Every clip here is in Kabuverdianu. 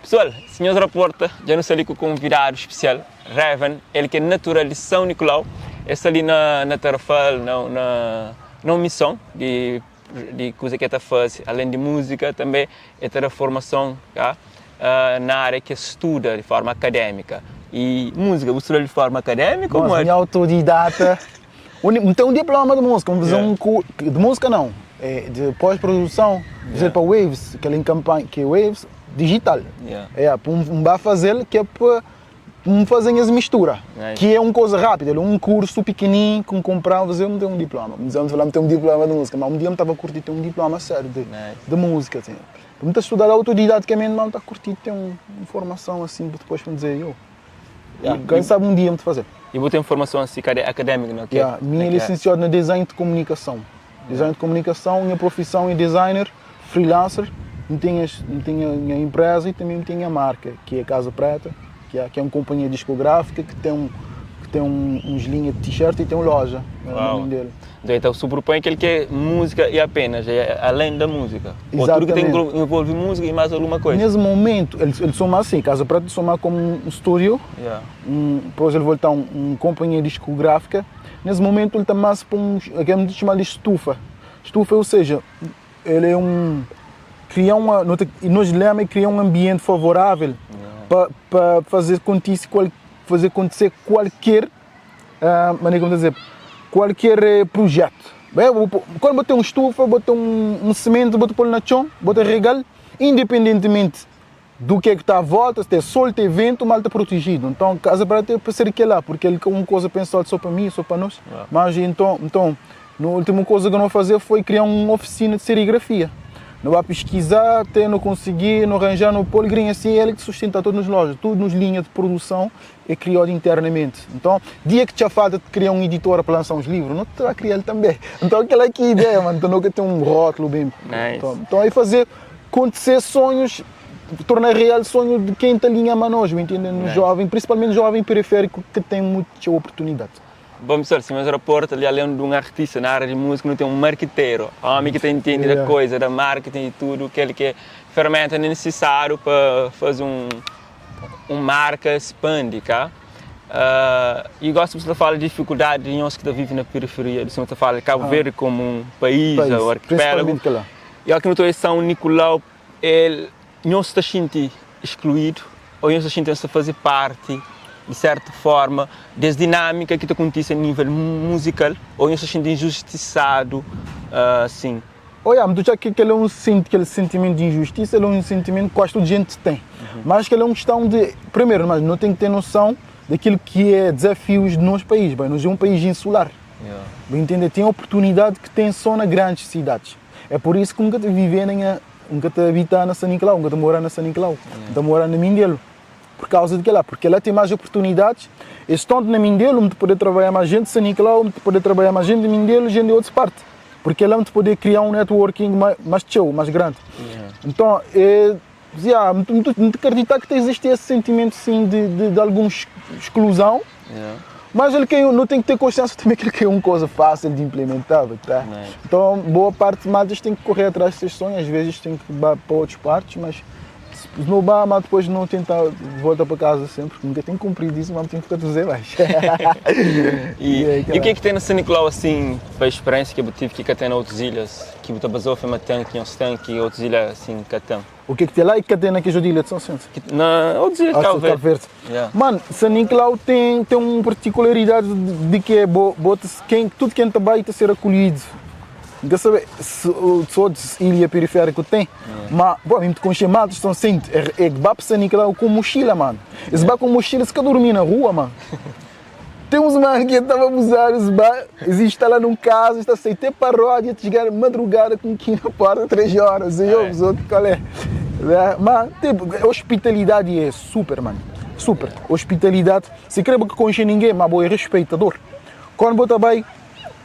Pessoal, si nhos raporta, dja nu sta li ku konvidadu spesial, Reven, el ki é natural di São Nicolau, el sta li na na Tarrafal, na na na un mison di di kuza ki el ta faze, alén di múzika, tanbê el ta da formason ka na ária ki el studa di forma akadémika. I múzika, bu studa-l di forma akadémika ô Nossa, modi? mi autodidata. N ten un diploma de múzika, N faze un ku de múzika não, é de pós-produção, faze pa Waves, kel em kampanha, ki é Waves digital. Yeah, pa N ba faze-l ki é pa N faze nhas mistura, ki é un koza rápidu, el é un kursu pikinin ki N kunpra, N faze, N ten un diploma. N fla N ten un diploma de múzika, ma un dia N tava kurti ten un diploma sériu de de múzika, assim. N ta studa-l autodidaticamente, ma N ta kurti ten un formason assim, pa depois pa N dizer, yo. Yeah, quem sabe um dia me fazer. E bu ten formason assim académica na Yeah, minha é licenciado na design de comunicação. Design de comunicação, minha profissão é designer, freelancer. Não tenho, não tenho a minha empresa e também tenho a marca, que é a Casa Preta, que é, que é uma companhia discográfica que tem um, que tem um, uns linhas de t-shirt e tem uma loja. É o nome dele. Então supropõe aquele que é música e apenas, é além da música. Ou tudo que tem envolve música e mais alguma coisa. Nesse momento, ele, ele soma assim, Casa Preta soma como um estúdio, yeah. um, depois ele volta um, um companhia discográfica. Nesse momento ele está mais para um, que é chamado de estufa. Estufa, ou seja, ele é um criar uma, e nós lema é criar um ambiente favorável yeah. para fazer acontecer, fazer acontecer qualquer uh, maneira como dizer, qualquer eh, projeto. Bem, quando botar uma estufa, botar um, um semente, botar pôr na chão, botar regal, independentemente do que é que está à volta, se tem sol, tem vento, mal está protegido. Então, casa para ter para ser aquele lá, porque ele uma coisa pensou só para mim, só para nós. Yeah. Mas então, então, no última coisa que eu não fazer foi criar uma oficina de serigrafia. Não vai pesquisar, até não conseguir, não arranjar no poligrinho assim, ele que sustenta tudo nas lojas, tudo nas linhas de produção é criado internamente. Então, dia que te falta de criar um editora para lançar uns livros, não te vai criar ele também. Então, aquela aqui é ideia, mano, então nunca tem um rótulo bem. Nice. Então, então aí fazer acontecer sonhos, tornar real sonho de quem está linha nós, me entende? No nice. jovem, principalmente jovem periférico que tem muita oportunidade. Bom pessoal, se meus raporto ali além de um artista na área de música, não tem um marqueteiro, homem que entende yeah. da coisa, da marketing e tudo, aquele que é ferramenta necessário para fazer um um marka expandi ka uh, e gosto de falar de dificuldade de nós que tá vive na periferia, de você fala de Cabo ah. Verde como um país, país ou arquipélago. E aqui no estou em São Nicolau, ele não se está sentindo excluído ou não se está sentindo fazer parte de certa forma dessa dinâmica que está acontecendo a nível musical ou não se sente injustiçado uh, assim. Olha, mas tu já que aquele é um aquele sentimento de injustiça, ele é um sentimento que quase toda gente tem. Uhum. Mas que ele é uma questão de, primeiro, mas não tem que ter noção daquilo que é desafios do nosso país. Bem, nós é um país insular. Yeah. Bem, entender? Tem oportunidade que tem só nas grandes cidades. É por isso que nunca te viver nem a, nunca te habitar na São Nicolau, nunca te morar na São Nicolau, yeah. nunca morar na Mindelo. Por causa de que lá, porque lá tem mais oportunidades. Estando na Mindelo, onde poder trabalhar mais gente de São Nicolau, onde poder trabalhar mais gente de Mindelo, gente de outras partes. Porque lá onde poder criar um networking mais, mais show, mais grande. Yeah. Então, é, yeah, muito, muito, muito acreditar que existe esse sentimento sim de, de, de alguma exclusão. Yeah. Mas ele que não tem que ter consciência também que ele é uma coisa fácil de implementar, tá? Então, boa parte de maltas tem que correr atrás desses sonhos, às vezes tem que ir para outras partes, mas se não vá, mas depois não tentar volta para casa sempre, porque nunca tem cumprido isso, mas tem que dizer mais. e, e, e o que é que tem no São Nicolau assim, para a experiência que eu tive que tem nas outras ilhas, que o basou foi uma tanque, uns tanque, e outras ilhas assim que tem? O que é que tem lá e que tem naquelas ilhas de São Vicente? Na outras ilhas de Cabo Verde. Verde. Yeah. Mano, São Nicolau tem, tem uma particularidade de, de que é bo, bota quem, tudo quem está bem está a ser acolhido. Nunca sabe se outras ilha periférica tem, yeah. mas, bom, me com chamados são sempre, é, é que vai para São Nicolau com mochila, mano. Esse vai com mochila, se quer dormir na rua, mano. Tem uns mano que estava a abusar, os bar, existe lá num casa, está sem ter paródia, chegar madrugada com quem na porta, 3 horas, e eu, os outros, qual é? Mas, tipo, a hospitalidade é super, mano. Super. Hospitalidade, se crê que conhece ninguém, mas boa, é respeitador. Quando bota bem,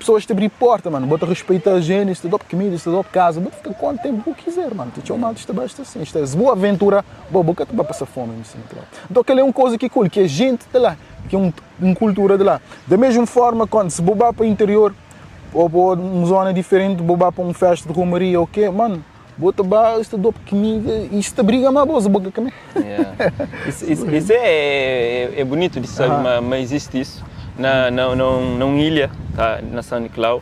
pessoas te abrir porta, mano. Bota respeitar a gente, te dá comida, te dá casa, bota ficar quanto tempo quiser, mano. Te chama, te basta assim. Isto é boa aventura, boa boca, te vai passar fome, assim, claro. Então, aquele é uma coisa que cool, que a gente de lá, que é um, uma cultura de lá. Da mesma forma, quando se bobar para o interior, ou para uma zona diferente, bobar para uma festa de romaria ou quê, mano, Bo ta ba, es ta dop kumida e es ta briga ma bo, bo ka kume. Yeah. Isso, isso, isso é, é, é bonito de saber, mas, mas existe isso na, na, na, na uma ilha, tá, na São Nicolau.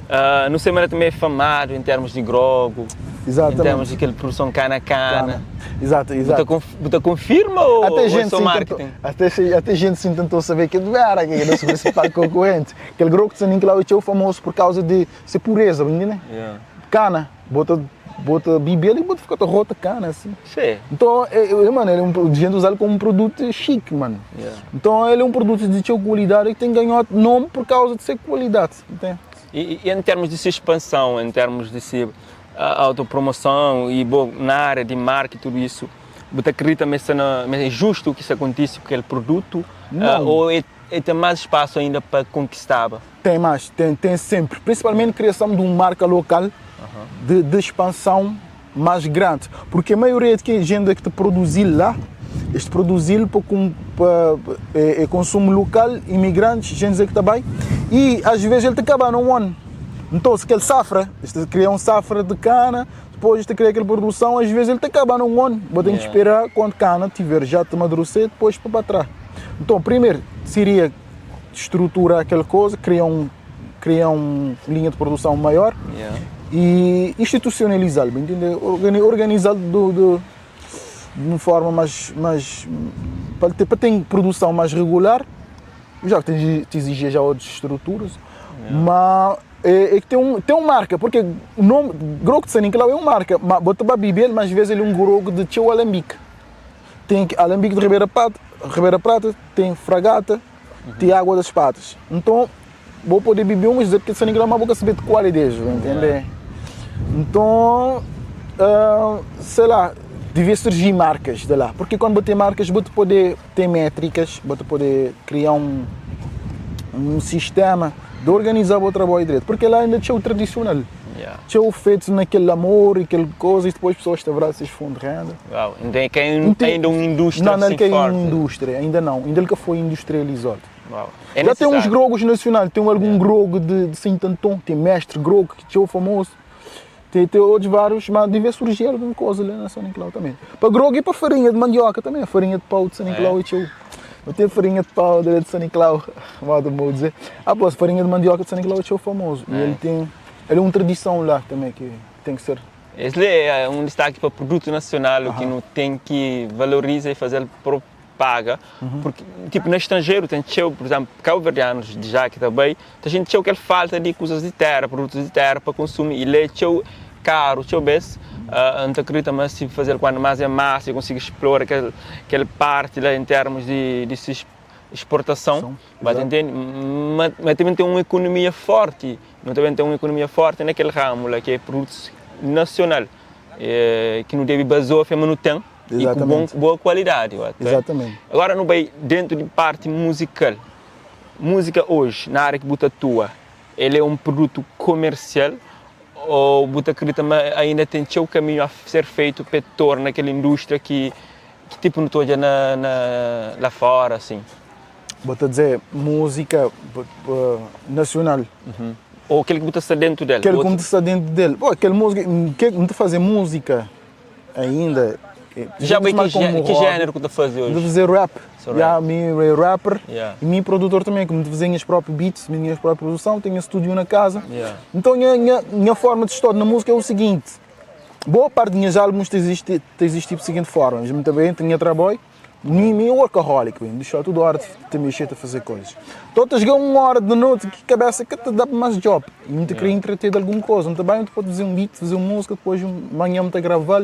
Uh, no Semana também é famado em termos de grogo, Exatamente. em termos de aquela produção cana-cana. Exato, exato. Você confirma ou, Até ou é gente só se marketing? tentou, até, até gente se tentou saber que era, que era o nosso principal concorrente. Aquele grogo de São Nicolau é famoso por causa de ser pureza, entende? Yeah. Cana, bota, bota bebê e bota fica rota cana assim. Sim. Então, é, é, mano, ele é um, a gente usa ele como um produto chique, mano. Yeah. Então, ele é um produto de sua qualidade que tem ganhado nome por causa de ser qualidade, entende? E, e em termos de sua expansão, em termos de se a autopromoção e bom, na área de marketing e tudo isso, você acredita mas é justo que isso aconteça com aquele produto? Não. Ou é, é tem mais espaço ainda para conquistar? Tem mais, tem, tem sempre. Principalmente criação de uma marca local de expansão mais grande. Porque a maioria de quem gente que te produzir lá, este produzir para, com, para é, é consumo local, imigrantes, gente que está bem, e às vezes ele te acaba num ano. Então, se aquele safra, este cria um safra de cana, depois este cria aquela produção, às vezes ele te acaba num ano. Vou ter que Yeah. esperar quando cana tiver já te amadurecer, depois para trás. Então, primeiro seria estruturar aquela coisa, criar um, criar uma linha de produção maior Yeah. e institucionalizá-lo, entendeu? Organizá-lo de uma forma mais, mais para ter produção mais regular, já que te exigia já outras estruturas, mas é que tem uma marca, porque o nome Grogo de São Nicolau é uma marca, mas bota para beber, mas às vezes ele é um grogo de teu alambique. Tem alambique de Ribeira Prata, Ribeira Prata, tem fragata, tem água das patas. Então, vou poder beber um, mas dizer que São Nicolau é uma boca saber de qualidade, entende? Então, sei lá, devia surgir marcas de lá, porque quando botei marcas, vou poder ter métricas, vou poder criar um sistema de organizar o trabalho direito, porque lá ainda tinha o tradicional. Yeah. Tinha o feito naquele amor e aquele coisa, e depois as pessoas te abraçam esses fundos de renda. Uau. Então é que é ainda uma indústria Não, não assim é que é forte. uma indústria, ainda não, ainda nunca foi industrializado. Uau. É Já tem uns necessário. grogos nacionais, tem algum grogo de Santo Antão, tem mestre grogo, que é o famoso, tem outros vários, mas devia surgir alguma coisa lá na São Nicolau também. Para grogo e para farinha de mandioca também, a farinha de pau de São Nicolau É. e teu. Eu tenho farinha de pau de São Nicolau, modo de dizer. Ah, pô, a farinha de mandioca de São Nicolau é o famoso. E É. ele é uma tradição lá também que tem que ser. Esse é um destaque para o produto nacional, o que não tem que valorizar e fazer propaga. Porque, tipo, no estrangeiro tem cheio, por exemplo, cabo-verdianos de já que também, tem gente cheio que ele falta de coisas de terra, produtos de terra para consumir. E ele é cheio caro, cheio bes. Não acredito, mas se fazer quando mais é massa e conseguir explorar aquela parte lá em termos de exportação, mas, entende? Mas também tem uma economia forte, mas também tem uma economia forte naquele ramo lá, que é produtos nacional, que não deve basar, mas não tem, e com boa qualidade, eu acho, tá? Agora, no bem, dentro de parte musical, música hoje, na área que você atua, ele é um produto comercial ou você acredita que ainda tem seu caminho a ser feito para tornar aquela indústria que tipo não estou já lá fora, assim? Vou te dizer, música nacional. Ou aquele que você está dentro dele? Aquele Outro que está dentro dele. Pô, aquele música, que não te fazer música ainda. Já bem mais como que rock. género que tu fazes hoje? De fazer rap. Sou rap. Yeah, me é rapper. Yeah. E meu produtor também, que me fazia minhas próprias beats, minha própria produção, tenho estúdio na casa. Yeah. Então minha forma de estar na música é o seguinte. Boa parte dos meus álbuns te existe, te existe da seguinte forma. Mas muito bem, tinha trabalho, nem workaholic, bem, deixar toda hora de te mexer a fazer coisas. Então, te chega uma hora de noite que cabeça que te dá mais job. E me te queria entreter de alguma coisa. Muito bem, te pode fazer um beat, fazer uma música, depois amanhã me te gravar.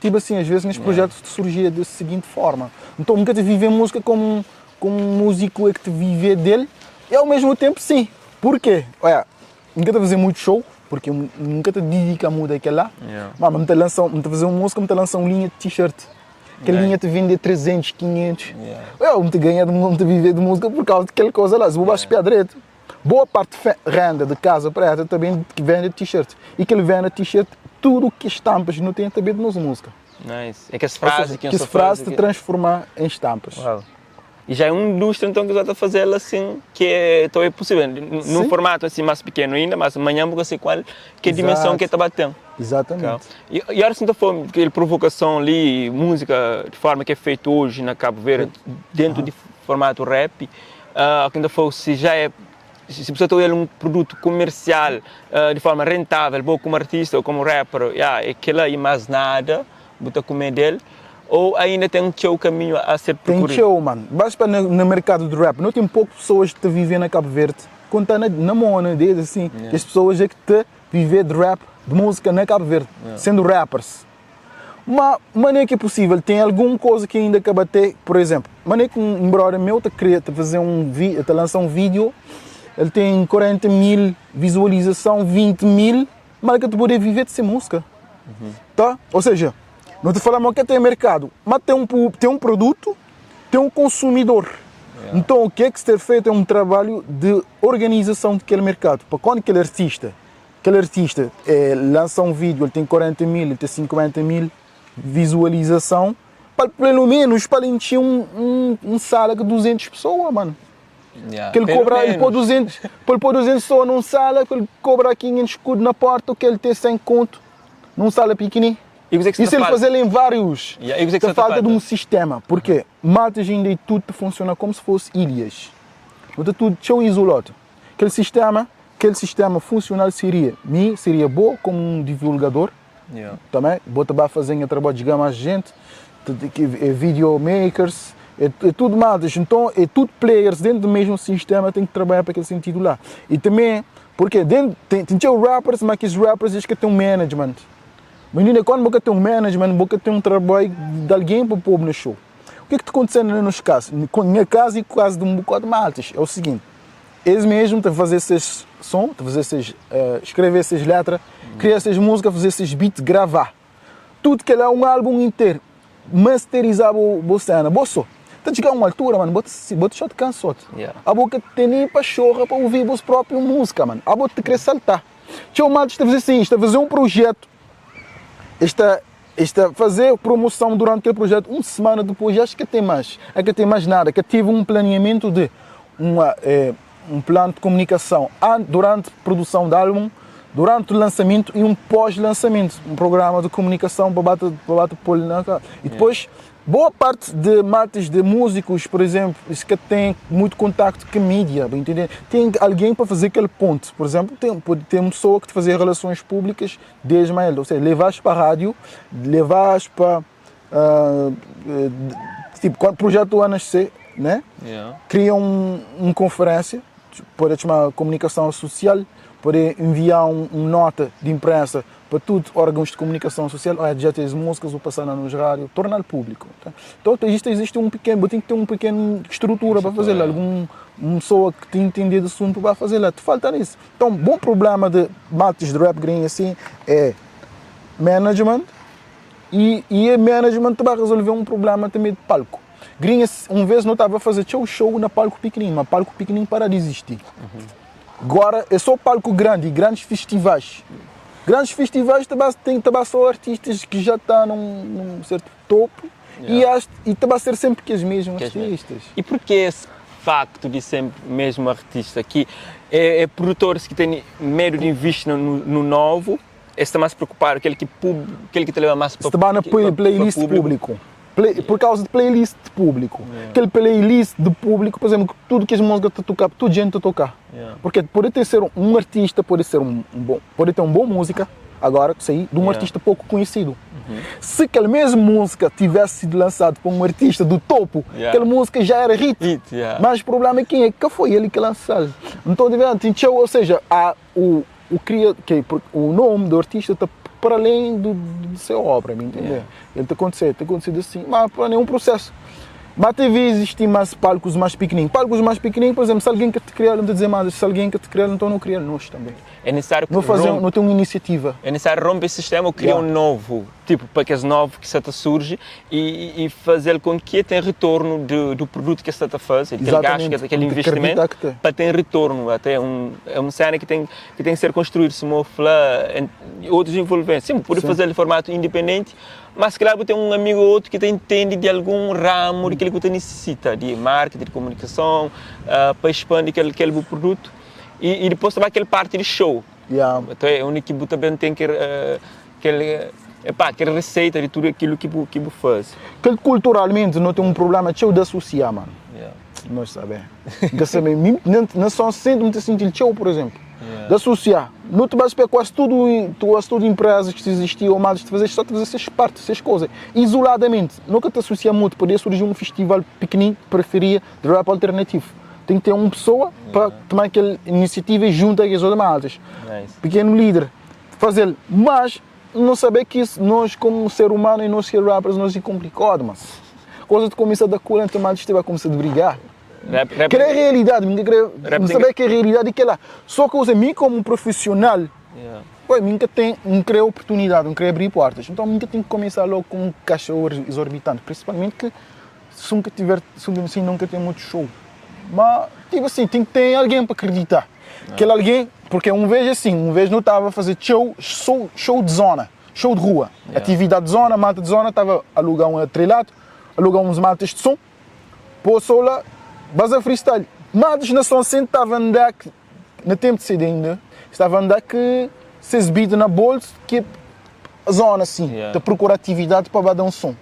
Tipo assim, às vezes nestes projetos te surgia da seguinte forma. Então nunca te viver música como um músico é que te viver dele, e ao mesmo tempo sim. Por quê? Olha, nunca te fazer muito show, porque nunca te dedica muito àquele lá. Mas me te lança, me te fazer uma música, me te lança uma linha de t-shirt. Aquela linha te vende 300, 500. Eu não te ganho, não te viver de música por causa daquela coisa lá. Se vou baixar direito. Boa parte de renda de casa para ela também que vende t-shirt. E que ele vende t-shirt, tudo que estampas não tem também de nossa música. Nice. É que as Ou seja, frases que eu que só as frases faço te que transformar em estampas. Uau. E já é uma indústria então que já está a fazer assim, que é, então é possível, num formato assim mais pequeno ainda, mas amanhã vou sei qual que é a dimensão que está batendo. Exatamente. E agora se não for aquela provocação ali, música de forma que é feito hoje na Cabo Verde, dentro de formato rap, que ainda for se já é se pessoa tem um produto comercial de forma rentável, bom como artista ou como rapper, yeah, é aquilo aí mais nada, bota comer dele, ou ainda tem um teu caminho a ser Tem percorrido? show, mano. Basta no mercado do rap. Não tem poucas pessoas que te vivem na Cabo Verde. Conta na mão, desde assim. Yeah. As pessoas é que te viver de rap, de música na Cabo Verde, sendo rappers. Mas, maneira que é possível, tem alguma coisa que ainda acaba ter, por exemplo, maneira que um brother meu te queria te fazer um te lançar um vídeo, ele tem 40 mil visualização, 20 mil, mas que tu poder viver de ser música. Tá? Ou seja, não te falamos que tem mercado, mas tem um produto, tem um consumidor. Então o que é que se ter feito é um trabalho de organização daquele mercado. Para quando aquele artista lança um vídeo, ele tem 40 mil, ele tem 50 mil visualização, para, pelo menos para ele encher um sala de 200 pessoas, mano. Yeah. Que ele Pelo cobra, ele menos. põe 200, ele põe 200 pessoas num sala, que ele cobra 500 escudos na porta, que ele tem 100 conto num sala pequenininho. E o que é que E se ele falta? fazer em vários, Yeah, e o que é que te se falta de falta? um sistema, porque matas ainda e tudo funciona como se fosse ilhas. Então tudo show isolado. Aquele sistema funcional seria bom como um divulgador, Yeah. também, bota para fazer um trabalho de mais gente, é video makers, é tudo mais. Então é tudo players dentro do mesmo sistema, tem que trabalhar para aquele sentido lá. E também, porque dentro, tem rappers, mas que os rappers eles que têm um management. Mas ainda quando você tem um management, você tem um trabalho de alguém para pôr no show. O que é que está acontecendo nos casos? Na minha casa e quase de um bocado de maltas, é o seguinte, eles mesmos estão a fazer esses som, estão a fazer esses, escrever essas letras, criar essas músicas, fazer esses beats, gravar. Tudo que é um álbum inteiro, masterizar a cena, boa só. Tá chegando a uma altura, mano, bota só de cansado. Yeah. A boca tem nem para chorra para ouvir a própria música, mano. A boca te quer saltar. Tinha o Matos está a fazer assim, está a fazer um projeto, está a fazer promoção durante aquele projeto, uma semana depois, acho que tem mais, é que tem mais nada, que tive um planeamento de um plano de comunicação durante a produção do álbum, durante o lançamento e um pós-lançamento, um programa de comunicação para bater, para bater pôr na cara. E depois, boa parte de matas de músicos, por exemplo, isso que tem muito contacto com a mídia, bem entender? Tem alguém para fazer aquele ponto. Por exemplo, pode ter uma pessoa que te fazer relações públicas desde mais, ou seja, levas para a rádio, levas para, tipo, quando o projeto a nascer, né? Yeah. Cria uma conferência, pode chamar comunicação social, pode enviar uma nota de imprensa para todos os órgãos de comunicação social, olha, já tens músicas, vou passar nos rádios, tornar público. Tá? Então existe um pequeno, tem que ter uma pequena estrutura para fazer lá, alguma pessoa que te entender do assunto para fazer lá, te falta nisso. Então, bom problema de mates de rap green assim é management e management vai resolver um problema também de palco. Green, uma vez não estava a fazer show na palco pequenino, mas palco pequenino para de existir. Agora é só palco grande e grandes festivais. Grandes festivais também tem também só artistas que já estão num certo topo. Yeah. E também ser sempre que os mesmos Que as mesmas. artistas. E porquê esse facto de sempre mesmo artista? Que é produtores que têm medo de investir no novo, está mais preocupado, aquele que te leva mais para Está na playlist público. público. Por causa de playlist de público. Yeah. Aquele playlist de público, por exemplo, tudo que as músicas te tocar, toda gente te tocar. Yeah. Porque pode ter ser um artista, pode ser um bom, pode ter uma boa música, agora que sair, de um Yeah. artista pouco conhecido. Se aquela mesma música tivesse sido lançada por um artista do topo, Yeah. aquela música já era hit. Hit, yeah. Mas o problema é quem é que foi ele que lançou. Então, ou seja, há o nome do artista está para além de sua obra, me entendeu? Yeah. Ele está acontecendo assim, mas para nenhum processo. Mas teve existir mais palcos mais pequenininhos. Palcos mais pequenininhos, por exemplo, se alguém que te criar, não te dizer mais, se alguém que te criar, então não cria nós também. É necessário que Não fazer, não tem uma iniciativa. É necessário romper esse sistema ou criar Yeah. um novo, tipo, para que esse novo que se surge e fazer com que tenha retorno do produto que se está a fazer, aquele gasto, Exatamente. aquele Tem que investimento, acreditar que tem. para ter retorno. Até é uma cena que tem que ser construído, se uma fla, outros envolventes. Sim, pode Sim. fazer de formato independente, Mas se calhar bu ten un amigu ou otu ki ta intende di algun ramu di kel ki bu ta nisisita, di marketing, di komunikason, pa expandi kel kel bu produtu. I i dipôs ta ba kel parti di show. Yeah. Então é undi ki bu ta ben ten kel kel epá, kel receita di tudu akilu ki bu ki bu faze. Kel kulturalmenti no ten un problema txeu di asosia, mano. Yeah. Nós sabe. Nka sabe, mi na São Vicente mi ta sinti-l txeu, por exemplo. Yeah. De associar. No te vais para quase tudo, quase tudo empresas que existiam ou mais de fazer, só te fazer essas partes, essas coisas. Isoladamente. Nunca te associa muito. Podia surgir um festival pequenino, preferia, de rap alternativo. Tem que ter uma pessoa para tomar aquela iniciativa e junto às outras maltas. Nice. Pequeno líder. Fazer. Mas não saber que isso, nós como ser humano e nós que rappers, nós é complicado, mas coisa de começar da cura, então mais vai começar a brigar. Rap, rap, Que é a realidade, ninguém quer Rap não tem saber que é a realidade que é lá. Só que eu mim como profissional, Yeah. ué, nunca tem, não cria oportunidade, não cria abrir portas. Então nunca tem que começar logo com um cachorro exorbitante, principalmente que se nunca tiver, se nunca, assim, nunca tem muito show. Mas, tipo assim, tem que ter alguém para acreditar. Aquele alguém, porque um vez assim, um vez não estava a fazer show, show, show de zona, show de rua. Yeah. Atividade de zona, mata de zona, estava a alugar um atrelado, alugar uns matas de som, pôs lá, base freestyle. Mas na São Vicente estava a andar, que, no tempo de CD ainda, estava a andar que se exibido na bolsa, que a zona assim, Yeah. de procurar atividade para dar um som.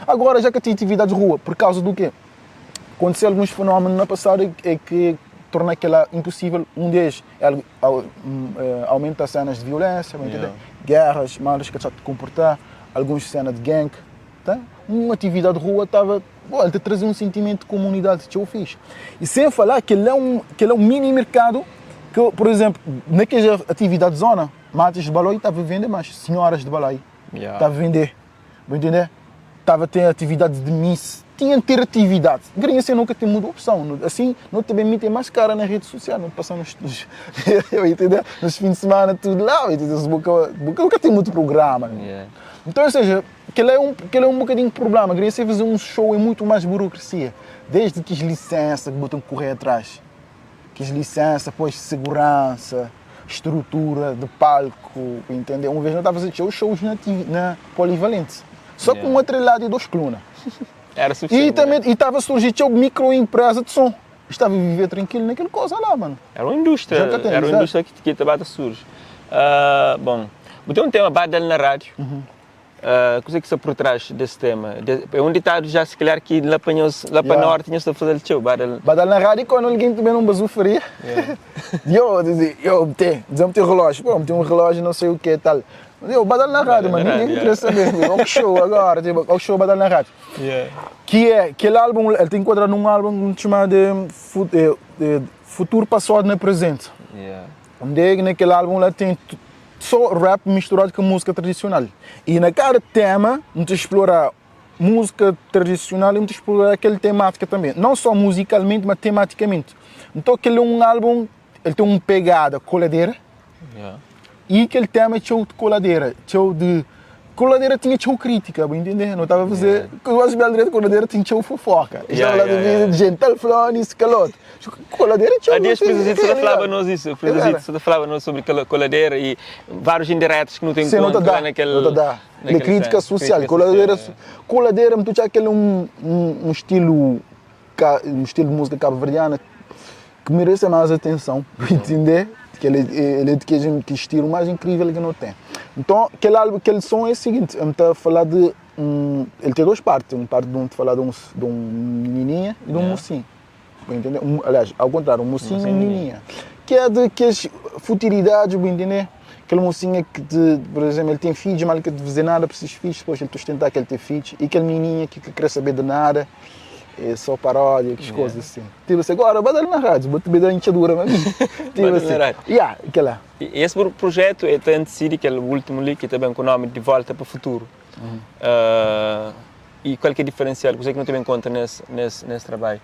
Agora já que tem atividade de rua, por causa do quê? Aconteceu alguns fenómenos no passado é que torna aquela impossível. Um deles é aumenta as cenas de violência, Yeah. entender? Guerras, malas que te comportar, algumas cenas de gang. Tá? Uma atividade de rua estava. Bom, ele te trazia um sentimento de comunidade que eu fiz. E sem falar que ele é um, que ele é um mini mercado que, por exemplo, naquela atividade de zona, matas de baloi estava a vender mais, senhoras de baloi Yeah. estava a vender, vou entender? Estava a ter atividade de miss, tinha que ter atividade. Queria ser nunca tem muita opção. Assim, não também me tem mais cara na rede social, não passando nos, eu entender? Nos fins de semana, tudo lá, entendeu? Boca, boca, nunca tem muito programa. né? Yeah. Então, ou seja, aquele é um, aquele é um bocadinho de problema. Queria ser fazer um show é muito mais burocracia. Desde que as licenças que botam que correr atrás. Que as licenças, pois segurança, estrutura de palco, entendeu? Uma vez não estava a fazer shows, shows na, na Polivalente. Só com Yeah. um atrelado e dois colunas. Era suficiente. E também e estava a surgir show microempresa de som. Estava a viver tranquilo naquela coisa lá, mano. Era uma indústria, Já que tem, era uma exato. indústria que também surge. Bom, botei um tema badal na rádio. Uhum. Coisa que está por trás desse tema? É um ditado já, se calhar, que lá para nós, lá para Yeah. norte, tinha-se a fazer show, badal. Badal na rádio quando alguém também não bazufaria. Eu dizia, eu tem, dizia tem relógio, pô, tem um relógio, não sei o que tal. Eu badal na rádio, mano, na ninguém rádio, queria saber. O show agora, tipo, o show badal na rádio. Yeah. Que é, aquele álbum, ele tem enquadrado num álbum chamado Futuro Passado no Presente. Yeah. Onde é que naquele álbum lá tem só rap misturado com música tradicional. E na cada tema, a gente explora música tradicional e a gente explora aquela temática também. Não só musicalmente, mas tematicamente. Então aquele é um álbum, ele tem uma pegada coladeira. Yeah. E aquele tema é show de coladeira, show de... Coladeira tinha show crítica, vou entender? Não estava a fazer... Eu acho que a direito coladeira tinha show fofoca. Yeah, Estava lá de yeah, vida yeah. de gente, tal falando isso, calote. Coladeira tinha Há dias, Presidente só falava nós isso. O Presidente Era. só falava nós sobre coladeira e vários indiretos que não tem Sim, não te conta dá, lá naquele... não te dá. naquele De crítica senso. social. Crítica Coladeira, social, coladeira, me tu já aquele um estilo, um estilo de música cabo-verdiana que merece mais atenção, entender? Que ele é de que estilo mais incrível que não tem. Então, aquele álbum, aquele som é o seguinte, eu estou a falar de um, ele tem duas partes, uma parte de um, falar de um menininha e de um Yeah. mocinho. Entendeu? Um, aliás, ao contrário, um mocinho e uma Mocinho e menininha. Que é de que as futilidades, entender? Aquele mocinho que, te, por exemplo, ele tem filhos, mas ele quer te fazer nada para esses filhos, depois ele sustentar que ele tem filhos. E aquele menininha que quer saber de nada, é só paródia, que Yeah. coisas assim. Tipo assim, agora, bota ali na rádio, bota bem da enxadura, mas. Tipo Bota assim. na rádio. Yeah, aquela. E esse projeto é antecedido, que é o último ali, que também com o nome De Volta para o Futuro. Uhum. E qual que é o diferencial? Você que não tem em conta nesse trabalho?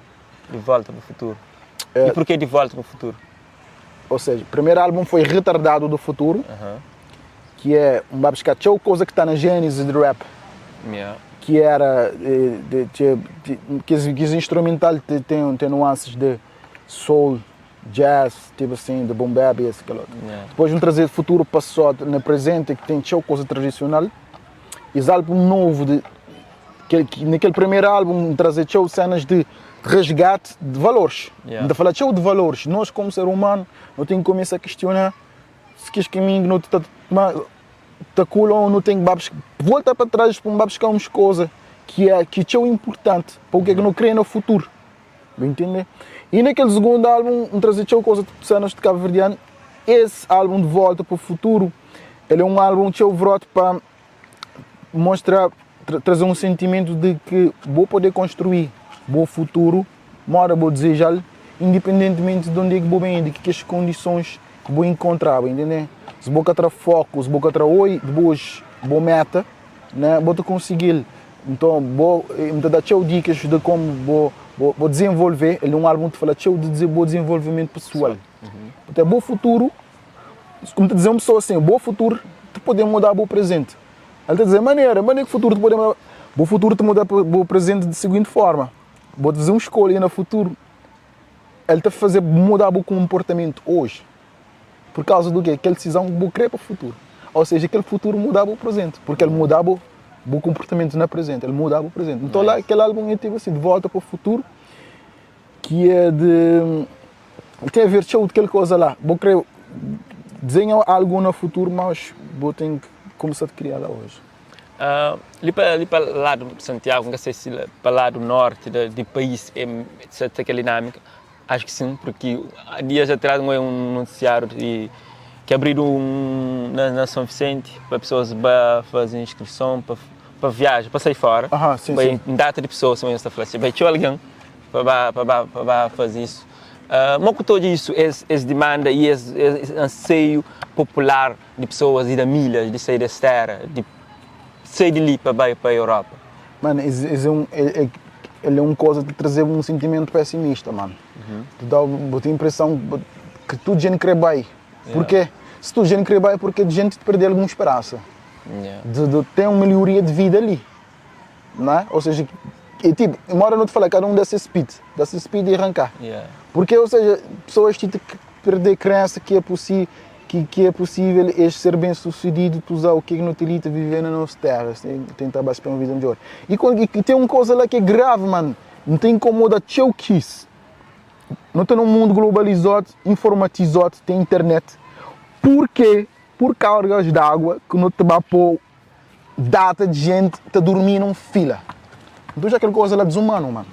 De Volta para o Futuro. É. E porquê De Volta para o Futuro? Ou seja, o primeiro álbum foi Retardado do Futuro, Aham. que é um babisca show, coisa que está na gênese do rap. Yeah. Que era, de, de, de, que esse, que esse instrumental tem nuances de soul, jazz, tipo assim, de boom bap e esse aquele outro. Yeah. Depois um trazer futuro passado no presente, que tem show, coisa tradicional. Es álbum novu de kel, naquele primeiro álbum trazer txeu cenas de resgate de valores. Yeah. N ta fala txeu de valores. Nós como ser humano, nós temos que começar a questionar se que este caminho não está tá cool ou não tem que volta para trás para buscar umas coisas que é txeu importante para o que é que não crê no futuro. Bem entender? E naquele segundo álbum, me trazer txeu coisa de cenas de Cabo Verdeano. Esse álbum de Volta para o Futuro, ele é um álbum txeu vrote para mostrar, trazer um sentimento de que vou poder construir bom futuro, mora vou desejar, independentemente de onde é que vou bem, de que as condições que vou encontrar, entender? Se vou tra foco, se vou tra oi, depois boa meta, né? Vou te conseguir. Então, vou me dar txeu dicas de como vou desenvolver. Ele é um álbum que fala txeu de bom desenvolvimento pessoal. Então, bom futuro, como te dizer uma pessoa assim, bom futuro te pode mudar o presente. Ele te dizer, maneira que futuro te pode mudar. Bom futuro te muda o presente da seguinte forma. Vou te fazer uma escolha no futuro. Ele te fazer mudar o comportamento hoje. Por causa do quê? Aquela decisão que vou querer para o futuro. Ou seja, aquele futuro mudava o presente. Porque ele mudava o comportamento no presente. Ele mudava o presente. Então lá, aquele álbum é tipo assim, de volta para o futuro, que é de... Tem a ver show de aquela coisa lá. Vou querer desenhar algo no futuro, mas vou ter que começar a criar lá hoje. Ali para lado de Santiago, não sei se para lado norte do país é aquela dinâmica. Acho que sim, porque há dias atrás não é um noticiário de, que abriram um, na São Vicente para pessoas para fazer inscrição para viagem, para sair fora. Aham, sim, sim. Data de pessoas, são esta falou assim, vai ter alguém para fazer isso. Mas com tudo isso, esse demanda e esse anseio popular de pessoas e da milhas de sair dessa terra, de sair de ali para a Europa. Mano, esse ele é uma coisa de trazer um sentimento pessimista, mano. Tu dá a impressão que tudo gente quer bem. Porque se tudo gente quer bem é porque a gente perdeu alguma esperança. De ter uma melhoria de vida ali. Não é? Ou seja, e, tipo, uma hora não te falei, cada um dá seu speed, dá seu speed e arrancar. Porque, ou seja, pessoas têm que perder crença que é possível, que é possível este ser bem sucedido, tu usar o que não te lita viver na nossa terra, assim, tentar bater uma vida melhor. E tem uma coisa lá que é grave, mano, não tem incomoda teu quis. Não está num mundo globalizado, informatizado, tem internet. Porque, por cargas d'água, que não te vai pôr data de gente tá dormindo em fila. Então já aquela coisa lá desumano, mano.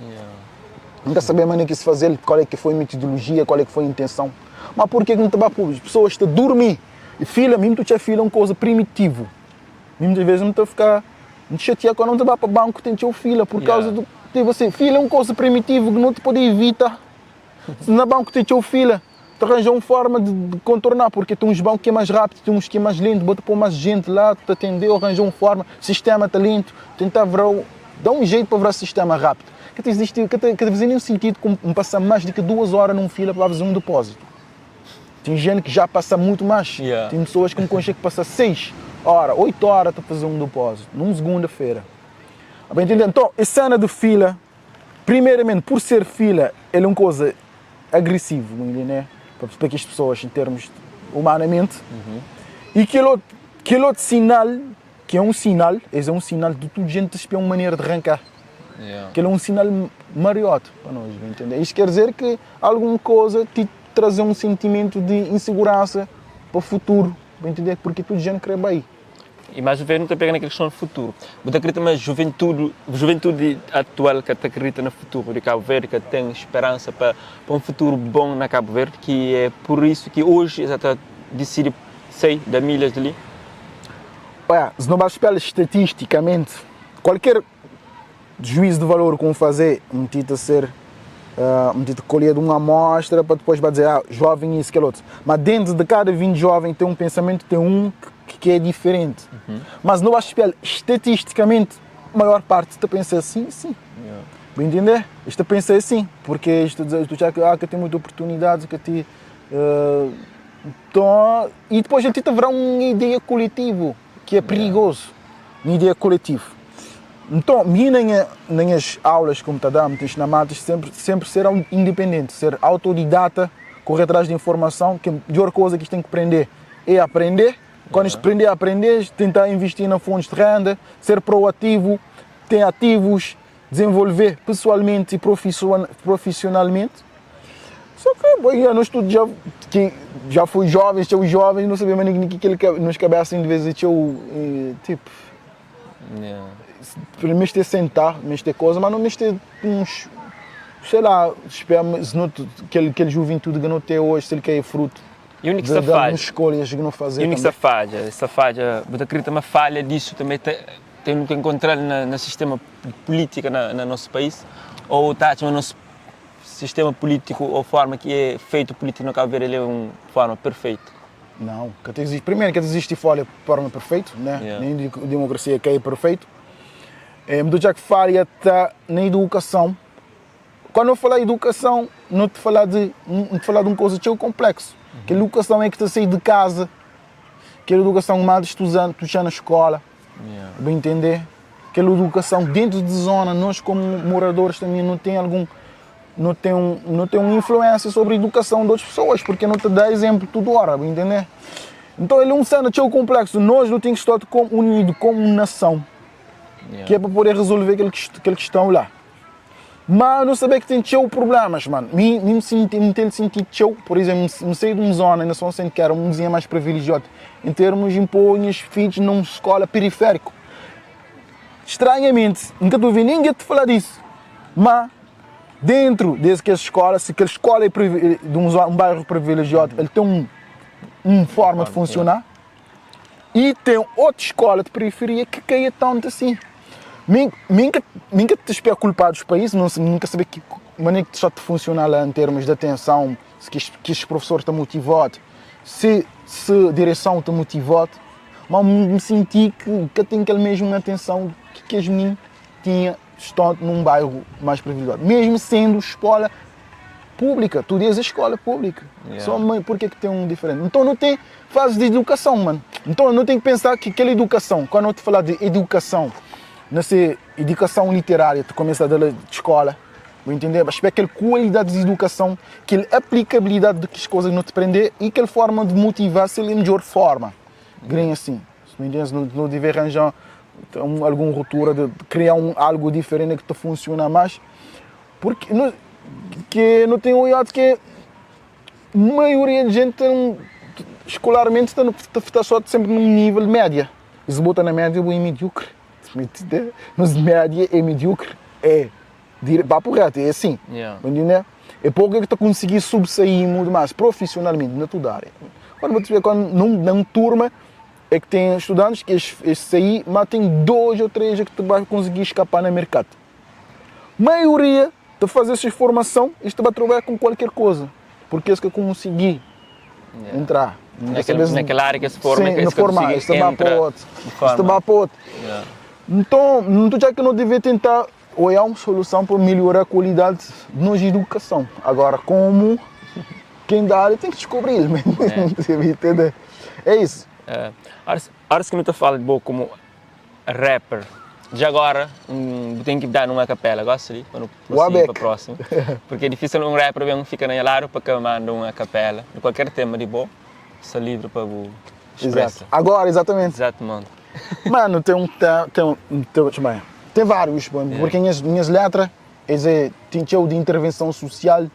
Nunca sabia maneira que se fazer, qual é que foi a metodologia, qual é que foi a intenção. Mas por que não te vai pôr? As pessoas estão a dormir. E fila, mesmo tu tinha fila, é uma coisa primitivo. Muitas vezes não te ficar não te chatear quando não te vai para o banco, tem teu fila, por causa do... Tipo assim, fila é uma coisa primitiva que não te pode evitar. Se no banco tem teu fila, te arranja uma forma de contornar, porque tem uns bancos que é mais rápido, tem uns que é mais lento, bota pôr mais gente lá, te atender, arranja uma forma, sistema está lento, tentar ver, dá um jeito para ver o sistema rápido. Que te existe, que te, que te faz nenhum sentido com passar mais do que 2 horas num fila para fazer um depósito. Tem gente que já passa muito mais. Tem pessoas que me conseguem passar 6 horas, 8 horas para fazer um depósito, numa segunda-feira. Bem, entendeu? Então, essa cena de fila, primeiramente, por ser fila, ele é uma coisa agressiva, né? Para que as pessoas, em termos de, humanamente. E aquele outro sinal, que é um sinal, esse é um sinal de tudo gente espera uma maneira de arrancar. Que ele é um sinal mariote para nós, entendeu? Isto quer dizer que alguma coisa te trazer um sentimento de insegurança para o futuro, entender? Porque tudo gente quer bem. E mais uma vez não te pega naquela questão do futuro. Você acredita na juventude atual que acredita no futuro de Cabo Verde, que tem esperança para um futuro bom na Cabo Verde, que é por isso que hoje exatamente decide sair da milhas de ali? Olha, se não vais esperar estatisticamente, qualquer juízo de valor que um fazer, um tita ser, um tita colher de uma amostra para depois vai dizer, ah, jovem isso, aquele outro. Mas dentro de cada 20 jovem tem um pensamento, tem um que é diferente. Mas não acho que estatisticamente a maior parte te pensa assim, sim. Me entender? Isto pensa assim, porque isto diz, tu já que, ah, que tem muita oportunidade, que te, então, e depois ele te haverá uma ideia coletiva, que é perigoso, uma ideia coletiva. Então, nem as aulas como te dá, me ensinar matas, sempre ser independente, ser autodidata, correr atrás de informação, que a melhor coisa que tem que aprender é aprender. Quando yeah. aprender a aprender, tentar investir na fontes de renda, ser proativo, ter ativos, desenvolver pessoalmente e profissionalmente. Só que, bom, já, nós tudo já, que já fui jovens, tinha os jovens, não sabia mais nem que aquele nos cabeça de vez em tinha tipo. Yeah. Primeiro ter sentar, mas ter coisa, mas não mas ter uns, sei lá, espera, se não, aquele, aquele juventude que não tem hoje, se ele quer fruto. E o único que se faz? escolhas que não fazer. E o único que se faz? Essa falha, você acredita uma falha disso também tem, tem que encontrar no sistema político na nosso país? Ou está no nosso sistema político ou forma que é feito político no Cabo Verde ele é uma forma perfeita? Não, que existe, primeiro que existe falha forma perfeita, né? Yeah. Nem democracia que é perfeito. É, mas já que falha está na educação. Quando eu falar educação, não te falar de não te falar de uma coisa tão complexo. Que a educação é que te sair de casa, que a educação mais estudando, tu já na escola, yeah. bem entender? Aquela educação dentro de zona, nós como moradores também não tem algum não tem um, não tem uma influência sobre a educação de outras pessoas, porque não te dá exemplo toda hora, bem entender? Então ele é um cena tão complexo, nós não temos que estar como unido como nação, yeah. que é para poder resolver aquele, aquele questão lá. Mas não saber que tem teu problemas, mano. Me, me senti, me tenho sentido teu, por exemplo, me saí de uma zona, ainda só sente que era um vizinho mais privilegiado, em termos de impor os filhos numa escola periférica. Estranhamente, nunca te ouvi ninguém te falar disso. Mas, dentro desse que a escola, se aquela escola é de um, um bairro privilegiado, ele tem um, uma forma de funcionar, e tem outra escola de periferia que caia tanto assim. Nunca, nunca te espero culpar dos países, não, nunca saber que maneira que só te funciona lá em termos de atenção, se que, que os professores estão motivados, se, se a direção está motivada, mas me senti que, que tenho aquela mesma atenção que, que as meninas tinham estado num bairro mais privilegiado, mesmo sendo escola pública, tu dizes escola pública. Yeah. Só mãe, por que que tem um diferente? Então não tem fase de educação, mano. Então não tem que pensar que aquela educação, quando eu te falar de educação, não sei, educação literária, tu começa a dar de escola, vou entender? Mas aquela qualidade de educação, aquela aplicabilidade de que as coisas não te prender e aquela forma de motivar se é a melhor forma. Green assim. Se me entendes, não, não deve arranjar um, alguma ruptura de, de criar um, algo diferente que te funciona mais. Porque não, que não tem olhado que a maioria de gente tem, escolarmente está, está só sempre num nível média. E se bota na média, é medíocre. Mas média é medíocre. É. Papo reto, é assim. Yeah. Entendeu? É pouco que tu conseguir subsair muito mais profissionalmente na tua área. Quando você vê, quando num, numa turma é que tem estudantes que esse aí, mas tem dois ou três que tu vai conseguir escapar no mercado. Maioria de fazer essa formação, isto vai trabalhar com qualquer coisa, porque é que eu consegui yeah. entrar. Naquele, naquela área que se forma, Sim, que na forma, isto vai para outro. Isto vai para outro. Yeah. Então, não estou já que não deve tentar olhar uma solução para melhorar a qualidade de nossa educação. Agora, como quem dá área tem que descobrir, é. entender? É isso. É. Horas que não te falo de boa como rapper, já agora um, tem que dar numa capela, gosta de? Para o próximo. Porque é difícil um rapper bem fica na lado para que manda uma capela, de qualquer tema de bom, está livre para o expressa. Agora, exatamente. Exato, mano. Mano, tem um, tem, um, tem, tem vários, porque minhas, minhas letras, é, tem de intervenção social,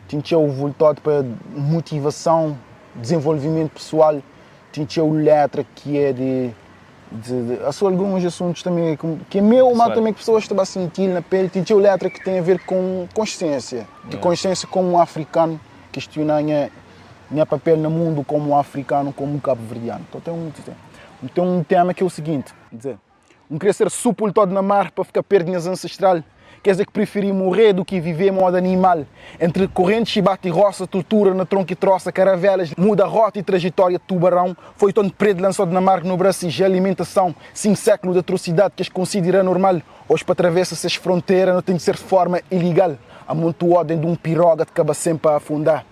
tem voltado para motivação, desenvolvimento pessoal, tem letra que é de de, de, só alguns assuntos também que é meu, mas também que pessoas estão a sentir na pele. Tem letra que tem a ver com consciência, de consciência como um africano, questionar minha, minha papel no mundo como um africano, como um cabo-verdiano. Então tem um, tem, tem um tema que é o seguinte, dizer, não queria ser sepultado na mar para ficar perto de minhas ancestral. Quer dizer que preferi morrer do que viver modo animal. Entre correntes, chibata e roça, tortura na tronca e troça, caravelas, muda rota e trajetória de tubarão. Foi tão preto lançado na mar no braço e alimentação. Cinco séculos de atrocidade que as considera normal. Hoje para atravessar essas fronteiras não tem que ser de forma ilegal. Amontoado dentro de um piroga que acaba sempre a afundar.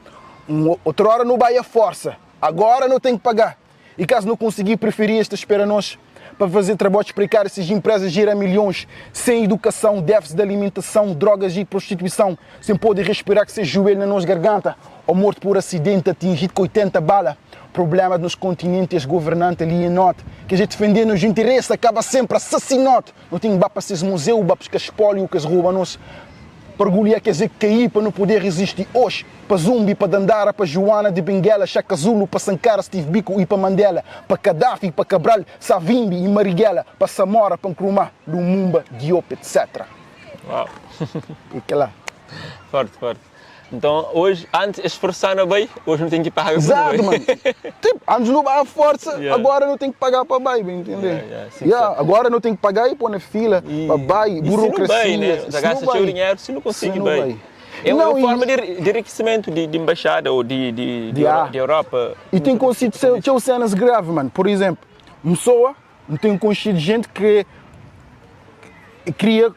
Um, outra hora não vai a força, agora não tem que pagar. E caso não conseguir, preferir esta espera nós. Pa faze trabodju prekáriu ses inpreza jera milhons Sen idukason, défisi di alimentason, drogas i prostituison Sen pode respirá ku ses juelhu na nos garganta Ô mortu pur asidenti atinjidu ku 80 bala Problema di nos kontinenti es governanti alienót Ke dja difendê nos interesi akaba senpri asasinót Nu ten ki ba pa ses muzeu ba buska spóliu ki es roba nos Pargulia kes é kaí pa nu poder rezisti oxi Pa Zumbi, pa Dandara, pa Juana di Benguela Shaka Zulu, pa Sankara, Steve Biko i pa Mandela Pa Kadafi, pa Cabral, Savimbi i Marighella Pa Samora, pa Nkrumah, Lumumba, Diop etc. Uau! E kela. Forti, forti. Então, hoje, antes esforçar na bai, hoje não tem que pagar para Exato, mano. Tipo, antes não a força, yeah. agora não tem que pagar para bai, entendeu? Yeah, yeah. Sim, yeah, agora não tem que pagar e pôr na fila para bai, burocracia. Se não bai, né? Se gasta seu dinheiro, se não consegue bai. É uma não, forma de, de enriquecimento de, de embaixada ou de, de, de, de, de Europa. E tem conseguido ser cenas graves, mano. Por exemplo, uma pessoa, não tem conhecido gente que queria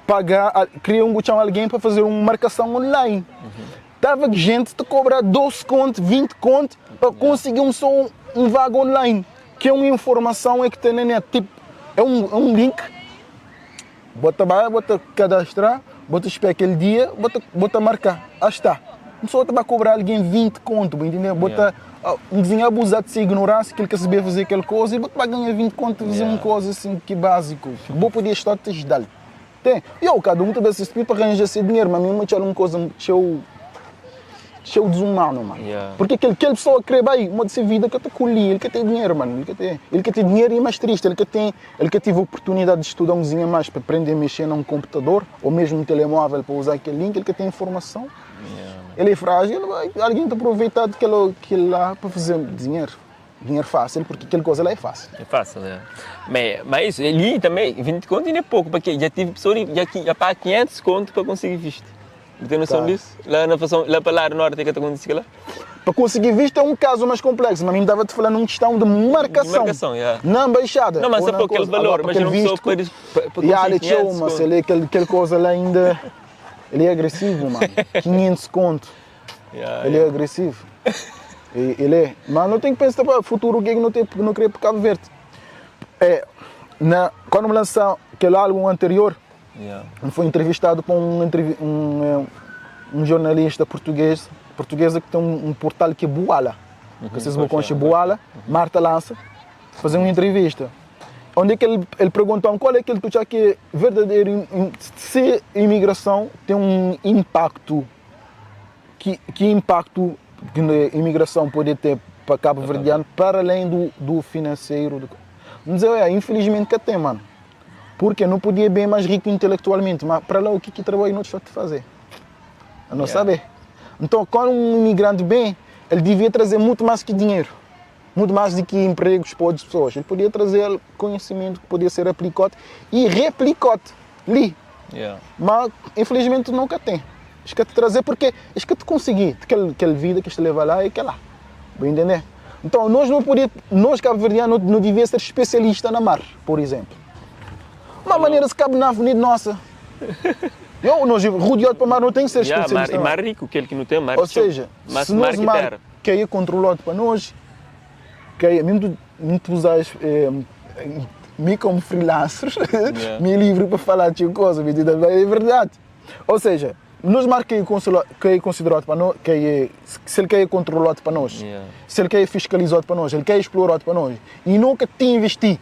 pagar, queria um chamar alguém para fazer uma marcação online. Tava gente te cobrar 12 conto, 20 conto para conseguir um só um vaga online. Que é uma informação é que tem na net. Tipo, é um link. Bota vai, bota cadastrar, bota esperar aquele dia, bota marcar. Ah, está. Uma pessoa vai cobrar alguém 20 conto, entendeu? Bota yeah. um desenho abusado de ser ignorância, que ele quer saber fazer aquela coisa, e bota vai ganhar 20 conto fazer yeah. uma coisa assim que básico. Vou poder estar te ajudar. Tem. E eu, cada um também se para arranjar esse dinheiro, mas mesmo tinha uma coisa cheio cheio desumano, mano. Yeah. Porque aquele pessoa que vai, uma de vida que eu te colhi, ele quer ter dinheiro, mano. Ele quer ter dinheiro e é mais triste, ele que tive a oportunidade de estudar um desenho mais para aprender a mexer num computador ou mesmo um telemóvel para usar aquele link, ele quer ter informação. Yeah. Ele é frágil, alguém te aproveitar daquilo lá para fazer dinheiro. Dinheiro fácil, porque aquela coisa lá é fácil. É fácil, é. Mas isso, ali também, 20 conto ainda é pouco, porque já tive pessoas que já, já paga 500 conto para conseguir visto. Tem noção tá. disso? Lá, na, lá para lá no norte, que está acontecendo lá? Para conseguir visto é um caso mais complexo, mas a mim estava te falando uma questão de marcação. De marcação, yeah. Na embaixada. Não, mas é por aquele valor, mas não visto, para, para yeah, ele tinha uma, se ele, aquele coisa lá ainda, ele é agressivo, mano. 500 conto. Yeah, ele yeah. é agressivo. Ele é. Mas não tem que pensar para o futuro, o que é que não tem, não queria para Cabo Verde. É, quando me lançou aquele álbum anterior, yeah. foi entrevistado por um jornalista português, portuguesa que tem um portal que é Buala. Que vocês vão conhecer Buala, Marta Lança, fazer uma entrevista. Onde é que ele perguntou qual é aquele que tu acha que é verdadeiro, se a imigração tem um impacto, que impacto que a imigração pode ter para Cabo Verdeano, para além do financeiro. Mas é, infelizmente que tem, mano. Porque não podia bem mais rico intelectualmente, mas para lá o que que trabalho não está a fazer? Eu não yeah. sabe. Então, quando um imigrante bem, ele devia trazer muito mais que dinheiro, muito mais do que empregos para outras pessoas. Ele podia trazer conhecimento que podia ser aplicado e replicado ali. Yeah. Mas, infelizmente, nunca tem. Acho que te trazer porque acho que te conseguir aquela vida que te leva lá e que é lá. Bem entender? Então, nós não podíamos, nós cabo-verdianos não, não devíamos ser especialista na mar, por exemplo. Uma maneira se cabe na avenida nossa. Eu, nós, rodeado para mar, não tem que ser yeah, especialista. Mar, mar rico, aquele que não tem, mar Ou seja, mas se nós mar que é controlado para nós, que é muito, muito usar me como freelancer, yeah. me livre para falar de coisa, é verdade. Ou seja, nós mar que é considerado para nós, que é, se ele quer controlado para nós, yeah. se ele quer fiscalizado para nós, ele quer explorado para nós, e nunca te investir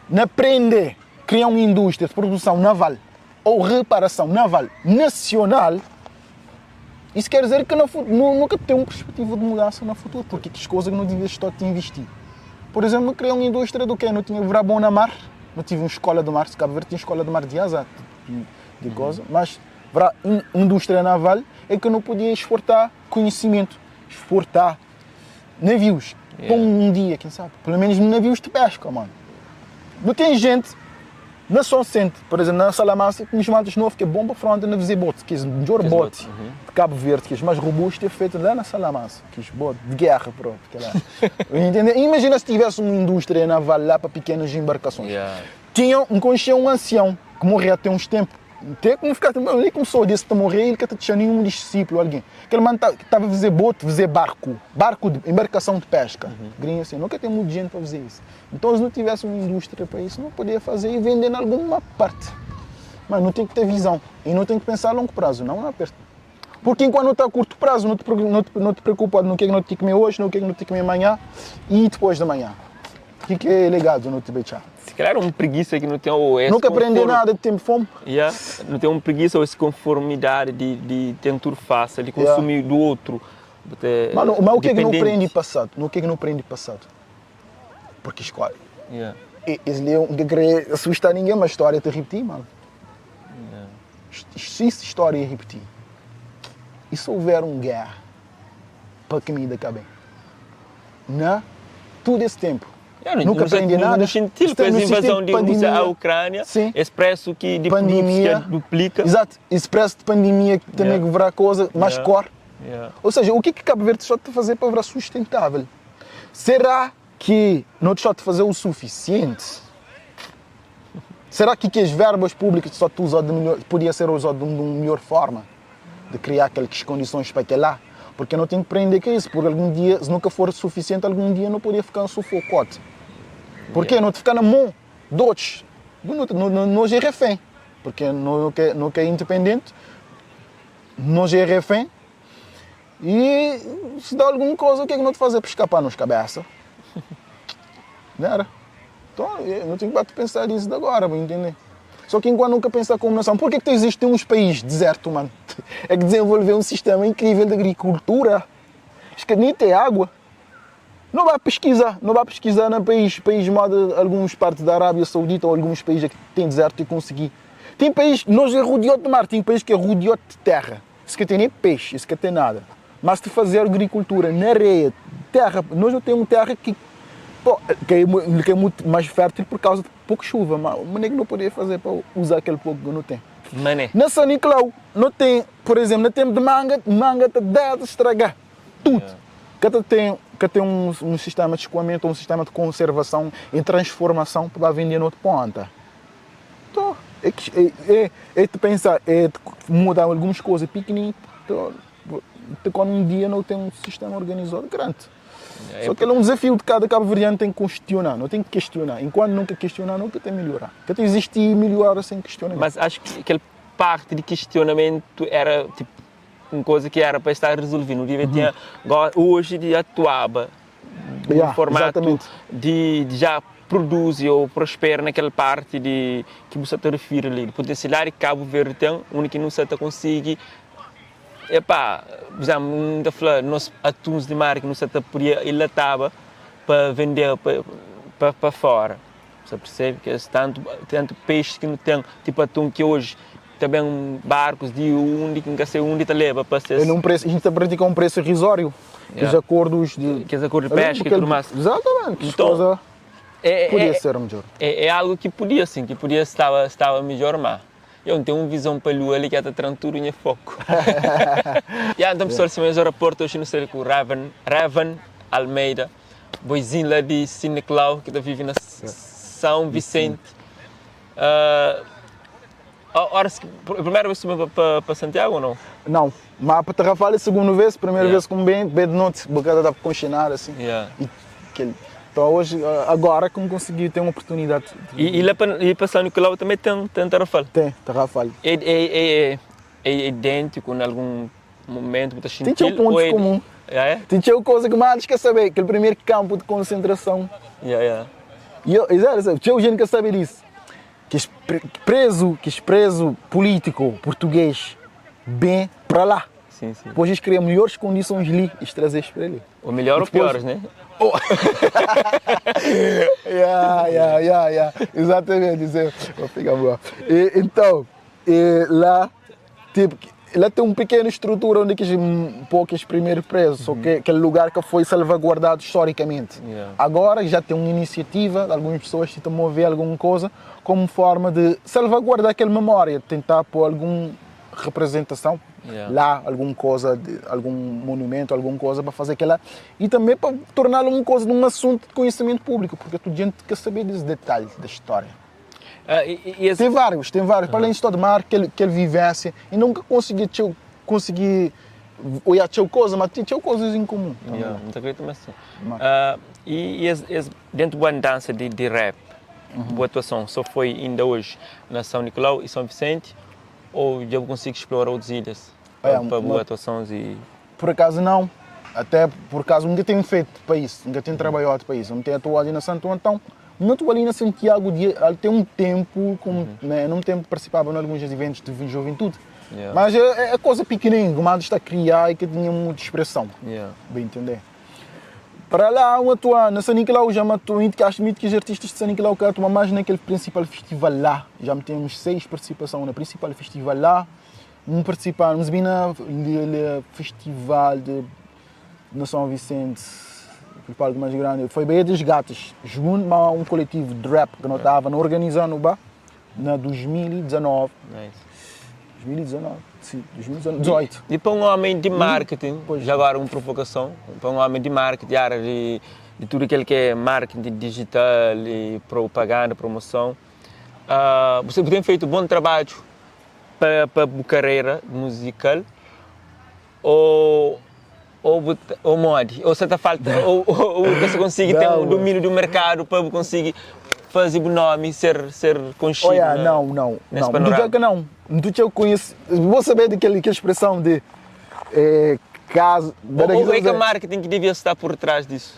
na aprender, criar uma indústria de produção naval ou reparação naval nacional, isso quer dizer que no, nunca tem uma perspectiva de mudança no futuro, porque que coisas que não devias estar a investir. Por exemplo, criar uma indústria do quê? Não tinha verá bom na mar, não tive uma escola de mar, se Cabo Verde tinha escola de mar de asa, de coisa, mas verá, indústria naval é que não podia exportar conhecimento, exportar navios. Yeah. Um dia, quem sabe? Pelo menos navios de pesca, mano. Não tem gente na São Vicente, por exemplo, na Salamanca, com os matos novos, que é bomba fronte na Vizebote, que é o melhor bote de Cabo Verde, que é mais robusto, é feito lá na Salamanca, que é bote de guerra próprio. Que é lá. Entende? Imagina se tivesse uma indústria naval lá para pequenas embarcações. Yeah. Tinha um conhecido um ancião que morreu até uns tempos. Tem como ficar, ele começou desse a morrer, ele que tinha nenhum discípulo, alguém. Aquele mano estava a fazer bote, fazer barco, barco de embarcação de pesca. Grinho assim, nunca tem muita gente para fazer isso. Então, se não tivesse uma indústria para isso, não podia fazer e vender em alguma parte. Mas não tem que ter visão e não tem que pensar a longo prazo, não a perto. Porque enquanto não está a curto prazo, não te preocupa no que é que não te comer hoje, no que é que não te comer amanhã e depois da manhã. O que que é legado no te deixar? Se calhar um preguiça que não tem ou esse Nunca aprender nada de tempo fome. Yeah, não tem um preguiça ou essa conformidade de ter tudo fácil, de consumir do outro. De, Mano, mas o que é que não aprende passado? No que é que não aprende passado? Porque escolhe. Eles não querer assustar ninguém, mas a história te repetir, mano. Se essa história repetir, e se houver uma guerra para que comida acabe? Não? Tudo esse tempo. Yeah, Nunca aprendi nada. No sentido, com a invasão de Rússia à Ucrânia, Sim. esse preço que de Pandemia. que duplica. Exato. Esse preço de pandemia que também que verá coisa mais cor. Ou seja, o que é que Cabo Verde só te fazer para virar sustentável? Será que não te só te fazer o suficiente? Será que as verbas públicas só te usam de melhor, podia ser usado de uma melhor forma? De criar aquelas condições para aquele lá? Porque eu não tenho que prender que isso, porque algum dia, se nunca for suficiente, algum dia não podia ficar um sufocote. Porque não te ficar na mão de outros. Não, não, não, nós é refém. Porque não, não é independente, nós é refém. E se dá alguma coisa, o que é que não te fazer para escapar nos cabeça? Não era? Então, eu não tenho que pensar nisso de agora, vou entender? Só que enquanto nunca pensar como nação, por que que existem uns países deserto, mano? É que desenvolveu um sistema incrível de agricultura. Acho que nem tem água. Não vai pesquisar, não vai pesquisar no país, país modo algumas partes da Arábia Saudita ou alguns países que têm deserto e conseguir. Tem país, nós é rodeado de mar, tem país que é rodeado de terra. Isso que tem nem peixe, isso que tem nada. Mas de fazer agricultura na areia, terra, nós não temos terra que, pô, que é muito mais fértil por causa de pouca chuva, mas o mané que não podia fazer para usar aquele pouco que não tem. Mané. Na São Nicolau, não tem, por exemplo, no tempo de manga, manga está de estragar tudo. Cada tem um sistema de escoamento, um sistema de conservação e transformação para vender noutra ponta. Então, é de pensar, é de mudar algumas coisas pequenininho, então, quando um dia não tem um sistema organizado grande. Só que é um desafio de cada cabo-verdiano tem que questionar, não tem que questionar. Enquanto nunca questionar, nunca tem que melhorar. Porque existe melhorar sem questionamento. Mas acho que aquela parte de questionamento era tipo uma coisa que era para estar resolvido. Não devia ter, hoje de atuava num formato de já produz ou prospera naquela parte de que você te refere ali, de potencialidade que Cabo Verde tem, onde que não se consegue. Epá, por exemplo, um da fala, nós atuns de mar que não se podia enlatava para vender para fora. Você percebe que esse tanto peixe que não tem, tipo atum que hoje também barcos de onde que nunca sei onde te leva para ser. É num preço, a gente pratica um preço irrisório. Que os acordos de Que os acordos de pesca e tudo mais. Exatamente, que Então, coisa podia ser melhor. É algo que podia sim, que podia estava melhor, mas eu não tenho uma visão para a lua ali que está trazendo tudo em foco. Yeah, então, pessoal, se mais aeroporto hoje não sei com o Raven Almeida, boizinho lá de São Nicolau, que está vivendo na São Vicente. Ora, a primeira vez que você para Santiago ou não? Não, mas para Tarrafal é a segunda vez, primeira vez com bem, bem de noite, bocada dá para conchinar assim. E aquele, então hoje, agora que eu consegui ter uma oportunidade de E lá para São Nicolau também tem Tarrafal? Tem, Tarrafal. É idêntico em algum momento, muita Tem tinha um ponto ou é comum. É? Tem tinha coisa que mais quer saber, aquele primeiro campo de concentração. E eu, exato, tinha gente que sabe disso. Que preso político português bem para lá. Depois eles criam melhores condições ali e trazer para ali. O melhor ou Depois piores, né? Oh. Yeah, yeah, yeah, yeah. Exatamente, isso é. Vou ficar boa. E, então, e lá, tipo, lá tem uma pequena estrutura onde que poucos primeiros presos, só que aquele lugar que foi salvaguardado historicamente. Agora já tem uma iniciativa de algumas pessoas tentam mover alguma coisa como forma de salvaguardar aquela memória, tentar pôr alguma representação lá, alguma coisa, de, algum monumento, alguma coisa para fazer aquela, e também para torná-lo uma coisa de um assunto de conhecimento público, porque toda gente quer saber desse detalhe da história. E, e Tem vários, tem vários. Para além de todo mar, aquele, aquele vivência. E nunca consegui, tcheu, consegui olhar tcheu coisa, mas tinha tcheu coisas em comum. Também. Yeah, não acredito, mas sim. E esse, dentro da dança de rap, boa atuação, só foi ainda hoje na São Nicolau e São Vicente, ou já consigo explorar outras ilhas para boa atuações e... Por acaso não. Até por acaso nunca tenho feito para isso, nunca tenho trabalhado para isso. Não tenho atuado ali na Santo Antão, não atuo ali na Santiago, de, tem um tempo, como, né, num tempo participava em alguns eventos de juventude. Mas é coisa pequenininha, o Mado está a criar e que tinha muita expressão, bem entender. Para lá, um atuar na São Nicolau, já me atuo, que acho muito que os artistas de São Nicolau que atuam mais naquele principal festival lá. Já me temos 6 participações no principal festival lá. Um participar, uns bem na festival de na São Vicente, o palco mais grande, foi Baía das Gatas, junto a um coletivo de rap que não estava organizando ba, na 2019. Nice. 2019, sim, 2018. E para um homem de marketing, já agora uma provocação, para um homem de marketing, área de tudo aquilo que é marketing digital e propaganda, promoção, você tem feito um bom trabalho para a carreira musical ou mod, ou você tá falta, ou você consegue ter um domínio do mercado para conseguir fazer o nome ser conhecido? Olha, não, não, nesse não. panorama? Não digo que não. Não digo que eu conheço. Vou saber daquela expressão de, caso, Ou é que a marketing que devia estar por trás disso?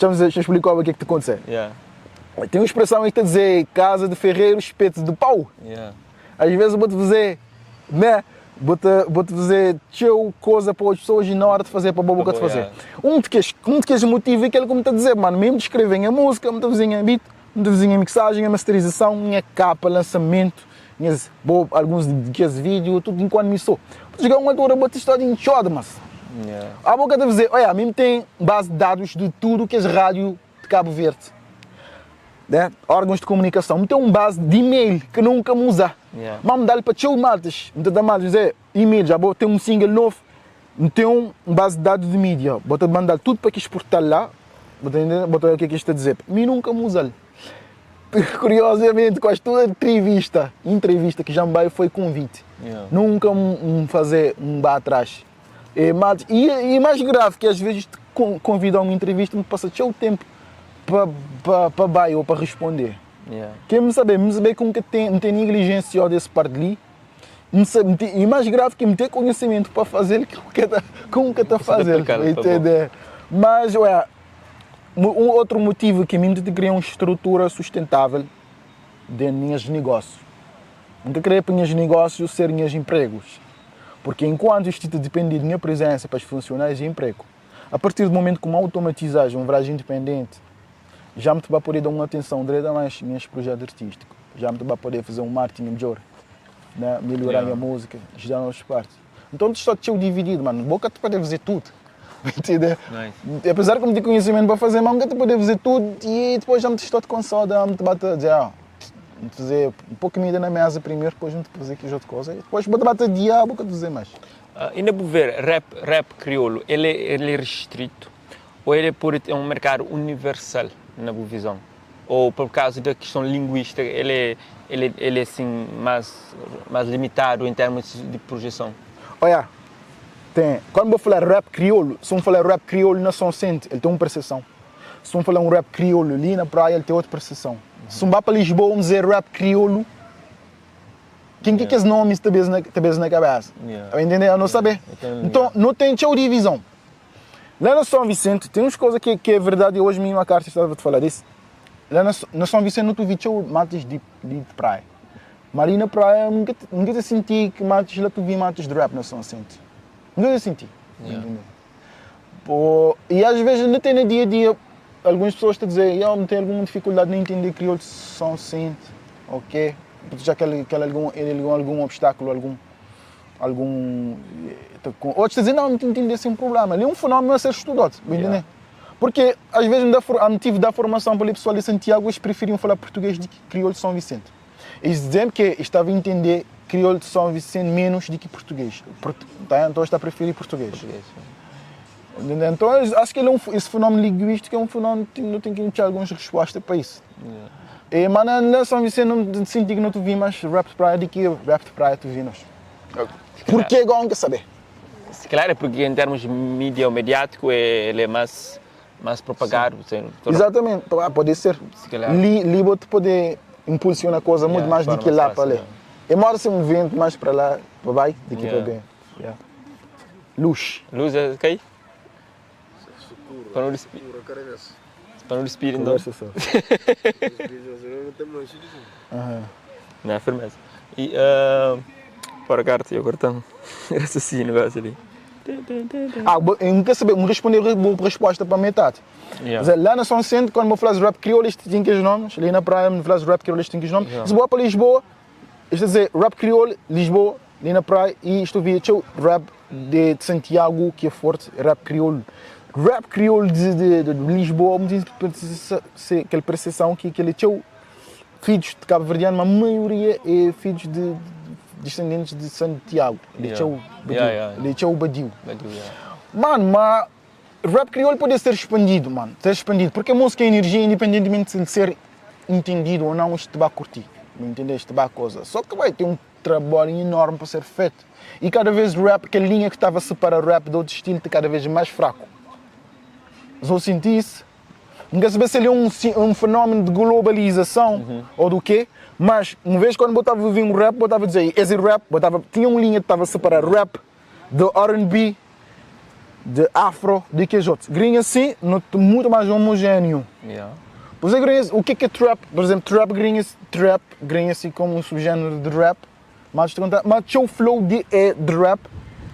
Deixa eu explicar o que é que te aconteceu. Tem uma expressão aí que está a dizer casa de ferreiro, espeto de pau. Às vezes eu vou-te dizer, né? Vou-te dizer teu coisa para as pessoas e na hora de fazer, para a boca de fazer. Um de que um de que motivo é aquele que me está a dizer, mano, mesmo de escrever a música, me está a dizer a beat, me está a dizer a mixagem, a masterização, minha capa, lançamento, minhas, bo, alguns dias vídeo, tudo enquanto me sou. Chegar uma altura, vou-te estar inchado, mas a boca de dizer, olha, mesmo tem base de dados de tudo que é rádio de Cabo Verde, né? Órgãos de comunicação, tem um base de e-mail que nunca me usa. Mas me dá para teu maltas, me dá maltas, dizer, e-mail, já vou ter um single novo, tem um base de dados de mídia, vou te mandar tudo para que exportar lá, vou te entender, vou te ver o que é que isto está a dizer. Mim nunca me usa. Curiosamente, quase toda entrevista que já me foi convite. Nunca me fazer um bar atrás. E, mas, e mais grave, que às vezes te convidam a uma entrevista, me passa teu tempo pa vai ou pa responder. Quem me sabe, me sabe como que tem, não tem negligência desse parte ali. Me sabe, me tem, e mais grave que me tem conhecimento para fazer o que tá, como que tá Você tem fazer, aplicado, tá bom. entendeu? Mas, ué, um outro motivo que me de criar uma estrutura sustentável de minhas negócios. Nunca queria para meus negócios ser meus empregos. Porque enquanto isto depende de minha presença para os funcionários de emprego, a partir do momento que uma automatizagem, um viragem independente, já me vai poder dar uma atenção direta mais meus projetos artísticos, já me vai poder fazer um marketing melhor, né? Melhorar a minha música, ajudar nas partes. Então estou cheio dividido, mano. Boca te pode fazer tudo. Entendeu? Apesar que eu não tenho conhecimento para fazer, mas nunca te poder fazer tudo e depois já me estou cansado, já me te bate a dizer, me fazer um pouco de comida na mesa primeiro, depois me te fazer aqui outra coisa, e depois vou te bater diabo que te dizer mais. Ainda vou ver, rap crioulo, ele é restrito ou ele é por é um mercado universal na boa visão? Ou por causa da questão linguística, ele é assim, mais limitado em termos de projeção? Olha, tem, quando vou falar rap crioulo, se eu falar rap crioulo na São Vicente, ele tem uma percepção. Se eu falar um rap crioulo ali na praia, ele tem outra percepção. Se eu vou para Lisboa, vamos dizer rap crioulo, quem que esses nomes talvez na cabeça? Entendeu? Eu não saber. Então, não tem tchau divisão. Lá na São Vicente, tem umas coisas que é verdade, hoje mesmo a carta estava a te falar disso. Lá na São Vicente não tu vi tchau matas de praia. Mas ali na praia, nunca te senti que matas lá tu vi matas de rap na São Vicente. Nunca te senti. Entendeu? Pô, e às vezes ainda tem no dia a dia, algumas pessoas te dizem, eu não tenho alguma dificuldade em entender crioulo de São Vicente, ok? Porque já que ele, que ele algum, ele algum, algum obstáculo, algum, algum, tá com, outros te dizem, não, não te entender sem problema. Ali é um fenómeno a ser estudado, me entendeu? Porque às vezes a motivo da formação para o pessoal de Santiago, eles preferiam falar português do que crioulo de São Vicente. Eles diziam que estavam a entender crioulo de São Vicente menos do que português. Tá? Então está a preferir português. Português, sim. Entendeu? Então acho que esse fenómeno linguístico é um fenómeno que não tem que ter algumas respostas para isso. E, mas na, na São Vicente não senti que não te vi mais rap de praia do que rap de praia te vi nós. Porquê agora não quer saber? Se calhar é porque em termos de mídia ou mediático é, ele é mais, mais propagado. Sim. Exatamente, ah, pode ser. Se calhar. Li, li vou-te poder impulsionar a coisa muito Yeah, mais de do que forma lá fácil, para ali. yeah. Embora seja um vento mais para lá, para baixo, do que Yeah. para bem. Yeah. Luz. Luz é ok? Para não despedir. Para não despedir então. Conversa só. Não, firmeza. E, para carta, eu cartão. Raciocínio, negócio ali. Ah, eu não quero saber, me responder boa resposta para metade. Yeah. Mas é, lá na São Vicente, quando me falas rap crioulo, isto tem que os nomes. Ali na praia, me falas rap crioulo, isto tem que os nomes. Yeah. Se vou para Lisboa, isto é dizer rap crioulo, Lisboa, ali na praia, e isto via tchau, rap de Santiago, que é forte, rap crioulo. Rap crioulo de Lisboa, me diz aquela percepção que aquele tchau, filhos de cabo-verdiano, mas a maioria é filhos de descendentes de Santiago, de Yeah. tchau Badiu. Yeah, yeah. De tchau Badiu. Badiu, yeah. Mano, mas rap crioulo pode ser expandido, mano. Ser expandido. Porque a música é energia, independentemente de ser entendido ou não, isto te vai curtir. Me entendeste? Te vai coisa. Só que vai ter um trabalho enorme para ser feito. E cada vez o rap, aquela linha que estava a separar rap de outro estilo, está cada vez mais fraco. Mas eu senti isso. Não quero saber se ele é um fenómeno de globalização ou do quê, mas uma vez quando botava a ouvir um rap, botava a dizer, esse rap, botava, tinha uma linha que estava a separar rap de R&B, de afro, de que outros. Grinha assim, muito mais homogéneo. Yeah. Pois é, grinha, o que é que é trap? Por exemplo, trap grinha, trap grinha assim como um subgénero de rap, mas te contar, mas o flow de, é de rap,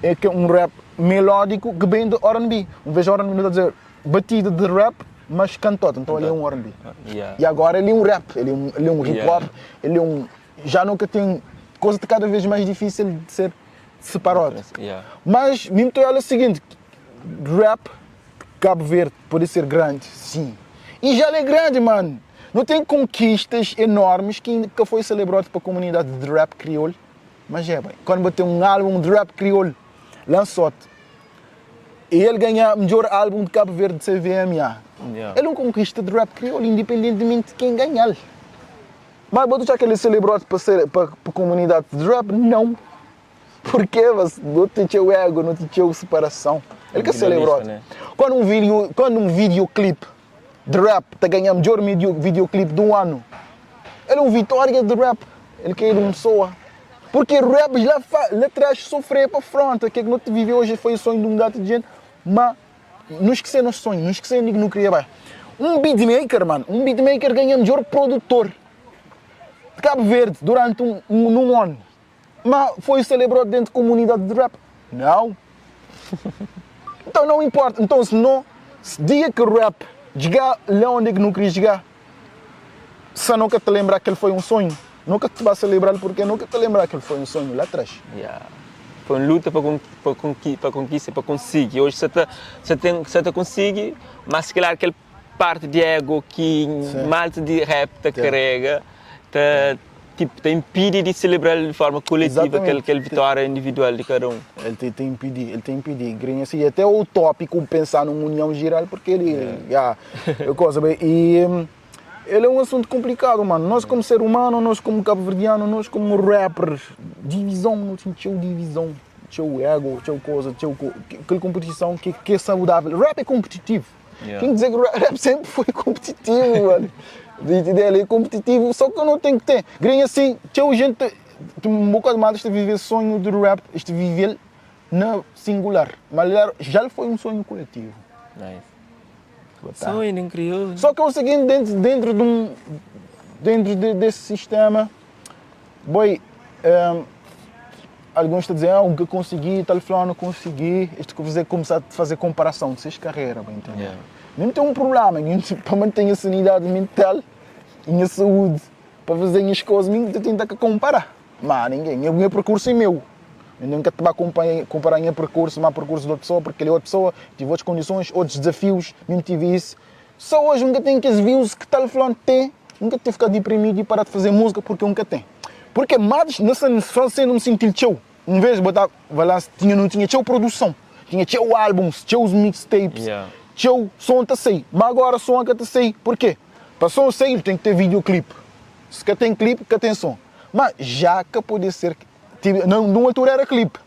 é que é um rap melódico que vem de R&B. Uma vez R&B não está a dizer batida de rap, mas cantota, então ele é um R&B. Yeah. E agora ele é um rap, ele é um hip hop, Yeah. ele é um. Já nunca tem. Coisa de cada vez mais difícil de ser separado. Yeah. Mas, mesmo tu olha o seguinte: rap, Cabo Verde pode ser grande, sim. E já ele é grande, mano. Não tem conquistas enormes que ainda foi celebrado para a comunidade de rap crioulo. Mas é, bem, quando bateu um álbum de rap crioulo, lançou-te. E ele ganha o melhor álbum de Cabo Verde de CVMA. Yeah. Ele é um conquista de rap crioulo, independentemente de quem ganhar. Mas bota já que ele celebrou para, ser, para, para a comunidade de rap? Não. Porque você não tem o ego, não tem separação. Ele que celebrou. Né? Quando um videoclipe de rap está ganhando o melhor videoclipe do ano, ele é um vitória de rap. Ele quer ir uma pessoa. Porque rap lá, lá atrás sofrer para frente. O que é que não te vive hoje foi o sonho de um dado de gente, mas não esquecer nosso sonho, não esquecer que não queria bem. Um beatmaker, mano, um beatmaker ganha melhor produtor de Cabo Verde durante um ano. Mas foi celebrado dentro da comunidade de rap? Não. Então não importa. Então se não, se dia que o rap chegar lá onde é que não queria chegar, se nunca te lembrar que ele foi um sonho, nunca te vai celebrar porque nunca te lembrar que ele foi um sonho lá atrás. Yeah. Foi uma luta para conquista, para conseguir. Hoje você tá, você tem, você tá consegue, mas se calhar aquela parte de ego que malta de rap te carrega, te, tipo, te impede de celebrar de forma coletiva aquela vitória individual de cada um. Ele te impede, ele te impede. Grinha assim, até o utópico pensar numa união geral, porque ele, yeah, coisa bem. E ele é um assunto complicado, mano. Nós como ser humano, nós como cabo-verdiano, nós como rappers, divisão, não tinha divisão, tinha ego, tinha coisa, tinha aquela competição que é saudável. Rap é competitivo. Yeah. Quem dizer que rap sempre foi competitivo, mano. Ele é competitivo, só que eu não tenho que ter. Grinha assim, tinha gente, um bocado mais de viver sonho de rap, este viver na singular. Mas já foi um sonho coletivo. Nice. Botar. Sonho de crioulo. Só que é o seguinte, dentro de um, dentro de, desse sistema, boy, alguns estão a dizer, ah, o que consegui, tal fulano consegui, isto que você começar a fazer comparação de seus carreiras, bem, entendeu? Yeah. Mesmo tem um problema, para manter a sanidade mental e a saúde, para fazer as coisas, mesmo te tenta comparar. Mas ninguém, o meu percurso é meu. Eu nunca te vai comparar o meu percurso, mas o percurso de outra pessoa, porque ele é outra pessoa, tive outras condições, outros desafios, mesmo tive isso. Só hoje nunca tenho aqueles views que tal fulano tem, nunca tive que ficar deprimido e parar de fazer música porque eu nunca tenho. Porque mais, não só sendo me sentir teu, em vez de botar, vai lá, tinha, não tinha teu produção, tinha teu álbuns, teus mixtapes, Yeah. teu som tá sei, mas agora som que tá sei, por quê? Para som sair tem que ter videoclipe. Se ka ten clip, ka ten som. Ma já ka pode ser, tipo, na num altura era clip.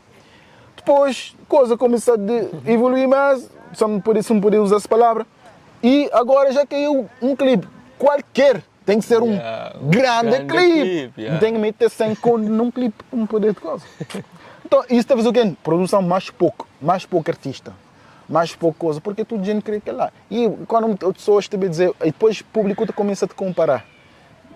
Depois, coisa começa a evoluir mais, só me pode, se me pode usar essa palavra. E agora já caiu um clipe qualquer, tem que ser um Yeah, um grande grande clipe. clipe, yeah. Não tem que meter 100 conto num clipe para poder de coisa. Então, isso talvez o quê? Produção mais pouco artista, mais pouco coisa, porque tudo gente crê que é lá. E quando as pessoas te dizer, e depois o público te começa a te comparar.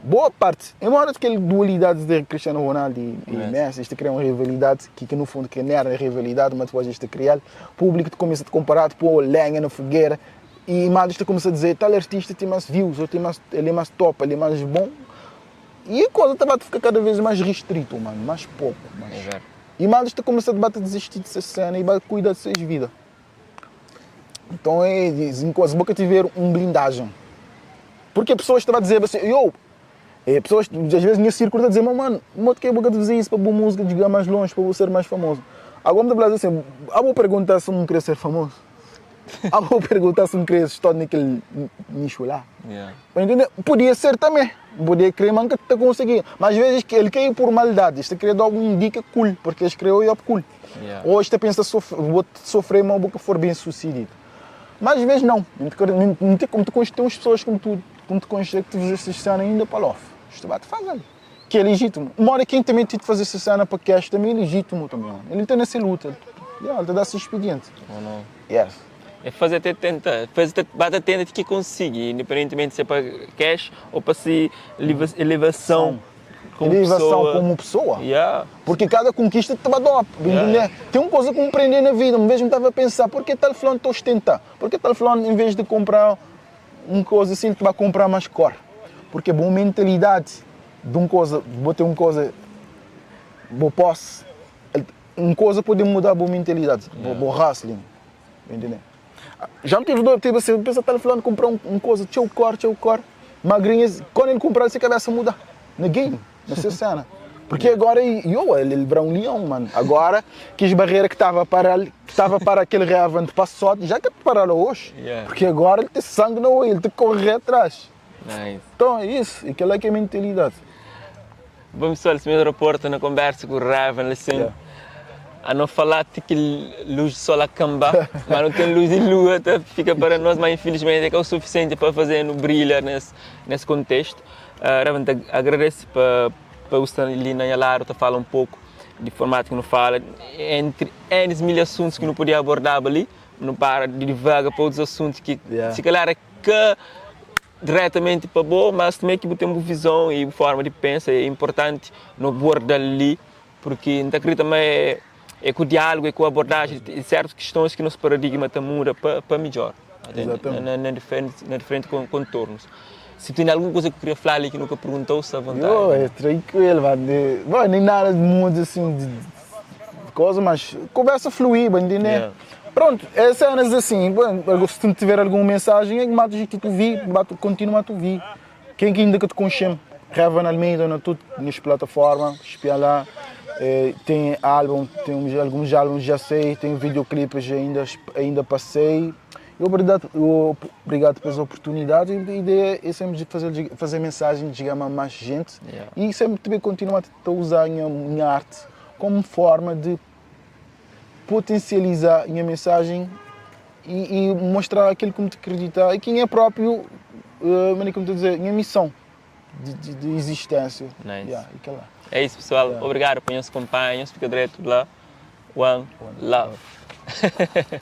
Boa parte, embora aquela dualidade de Cristiano Ronaldo e Messi, isto cria uma rivalidade que no fundo que não era rivalidade, mas depois isto cria, o público te começa a te comparar, te pôr lenha na fogueira e mais te começa a dizer, tal artista tem mais views, ou tem mais, ele é mais top, ele é mais bom. E a coisa também fica cada vez mais restrito, mano, mais pouco. Mais. É verdade. E mais te começa a bater desistir dessa cena e vai cuidar de suas vidas. Então é, dizem coisas, boca tiver um blindagem. Porque pessoas estão a dizer assim, eu, é, pessoas, às vezes, meu círculo está a dizer, mano, modo que é boca de fazer isso para boa música, chegar mais longe, para vou ser mais famoso. Agora me assim, ah, vou perguntar se não queria ser famoso. Ah, vou perguntar se não queria estar naquele nicho lá. Entender? Podia ser também. Podia querer, mas nunca te conseguir. Mas às vezes ele quer ir por maldade. Isto queria dar algum dica cool, porque eles criou e cool. Ou isto pensa, vou sofrer, mas vou for bem sucedido. Mas às vezes não. Não tem como tu conheces, tem umas pessoas como tu, como tu conheces, que tu fizeste essa cena ainda para lá. Isto vai te fazer. Que é legítimo. Uma quem também tem de fazer essa cena para cash também é legítimo também. Ele tem nessa luta. Yeah, ele te dá esse expediente. Ou não? Yes. É fazer até tenta, fazer até, bate tenta que consiga, independentemente se é para cash ou para se elevação como Elevação pessoa. como pessoa. Yeah. Porque cada conquista te dá up, Yeah. Tem uma coisa que me prender na vida, uma vez me estava a pensar, por que tal fulano te ostenta? Por que tal fulano, em vez de comprar uma coisa assim, te vai comprar mais cor? Porque boa mentalidade de uma coisa, vou ter uma coisa, boa posse, uma coisa pode mudar a boa mentalidade, yeah. boa hustling, entendeu? Já me tive dor, tipo assim, pensa tal fulano comprar um coisa, teu cor, magrinha, quando ele comprar, essa cabeça muda, na game, nessa cena. Porque agora, eu, ele é um leão, mano. Agora, que as barreiras que estava para que estava para aquele Revan passou, já que para hoje. Yeah. Porque agora ele tem sangue no olho, ele tem que correr atrás. Nice. Então é isso, aquela é que é a mentalidade. Bom pessoal, esse mesmo reporta na conversa com o Revan, assim, Yeah. a não falar que luz de sol acamba, mas não tem luz de lua, tá? Fica para nós, mas infelizmente é que é o suficiente para fazer no brilha nesse contexto. Revan, te agradeço para o estar ali na Yalaro, te fala um pouco de formato que não fala, entre N mil assuntos que não podia abordar ali, não para de divagar para outros assuntos que Yeah. se calhar é que diretamente para boa, mas também que tem uma visão e forma de pensar é importante no abordar ali, porque não acredito também é com o diálogo e com a abordagem de certas questões que nosso paradigma tá muda para melhor, Exatamente. na diferentes contornos. Se tem alguma coisa que eu queria falar ali que nunca perguntou, se à vontade. Eu, é tranquilo, mano. Bom, nem nada de muito assim de coisa, mas conversa fluir, entendeu? Yeah. Pronto, é cenas assim, bom, se tu tiver alguma mensagem, é que matas que tu vi, bate, continua a tu vi. Quem que ainda que te conhece, Revan Almeida na tudo, nas plataformas, espia lá. Tem álbum, tem alguns álbuns já sei, tem videoclipes ainda passei. E obrigado pela oportunidade. E a ideia é sempre de fazer mensagem, de chegar a mais gente. Yeah. E sempre também continuar a usar a minha arte como forma de potencializar a minha mensagem e mostrar aquilo que me acredita e quem é próprio, como te dizer, minha missão de existência. Nice. Yeah, e aquela. É isso, pessoal. Yeah. Obrigado por nos acompanhar. Fica direto lá. One One love. love.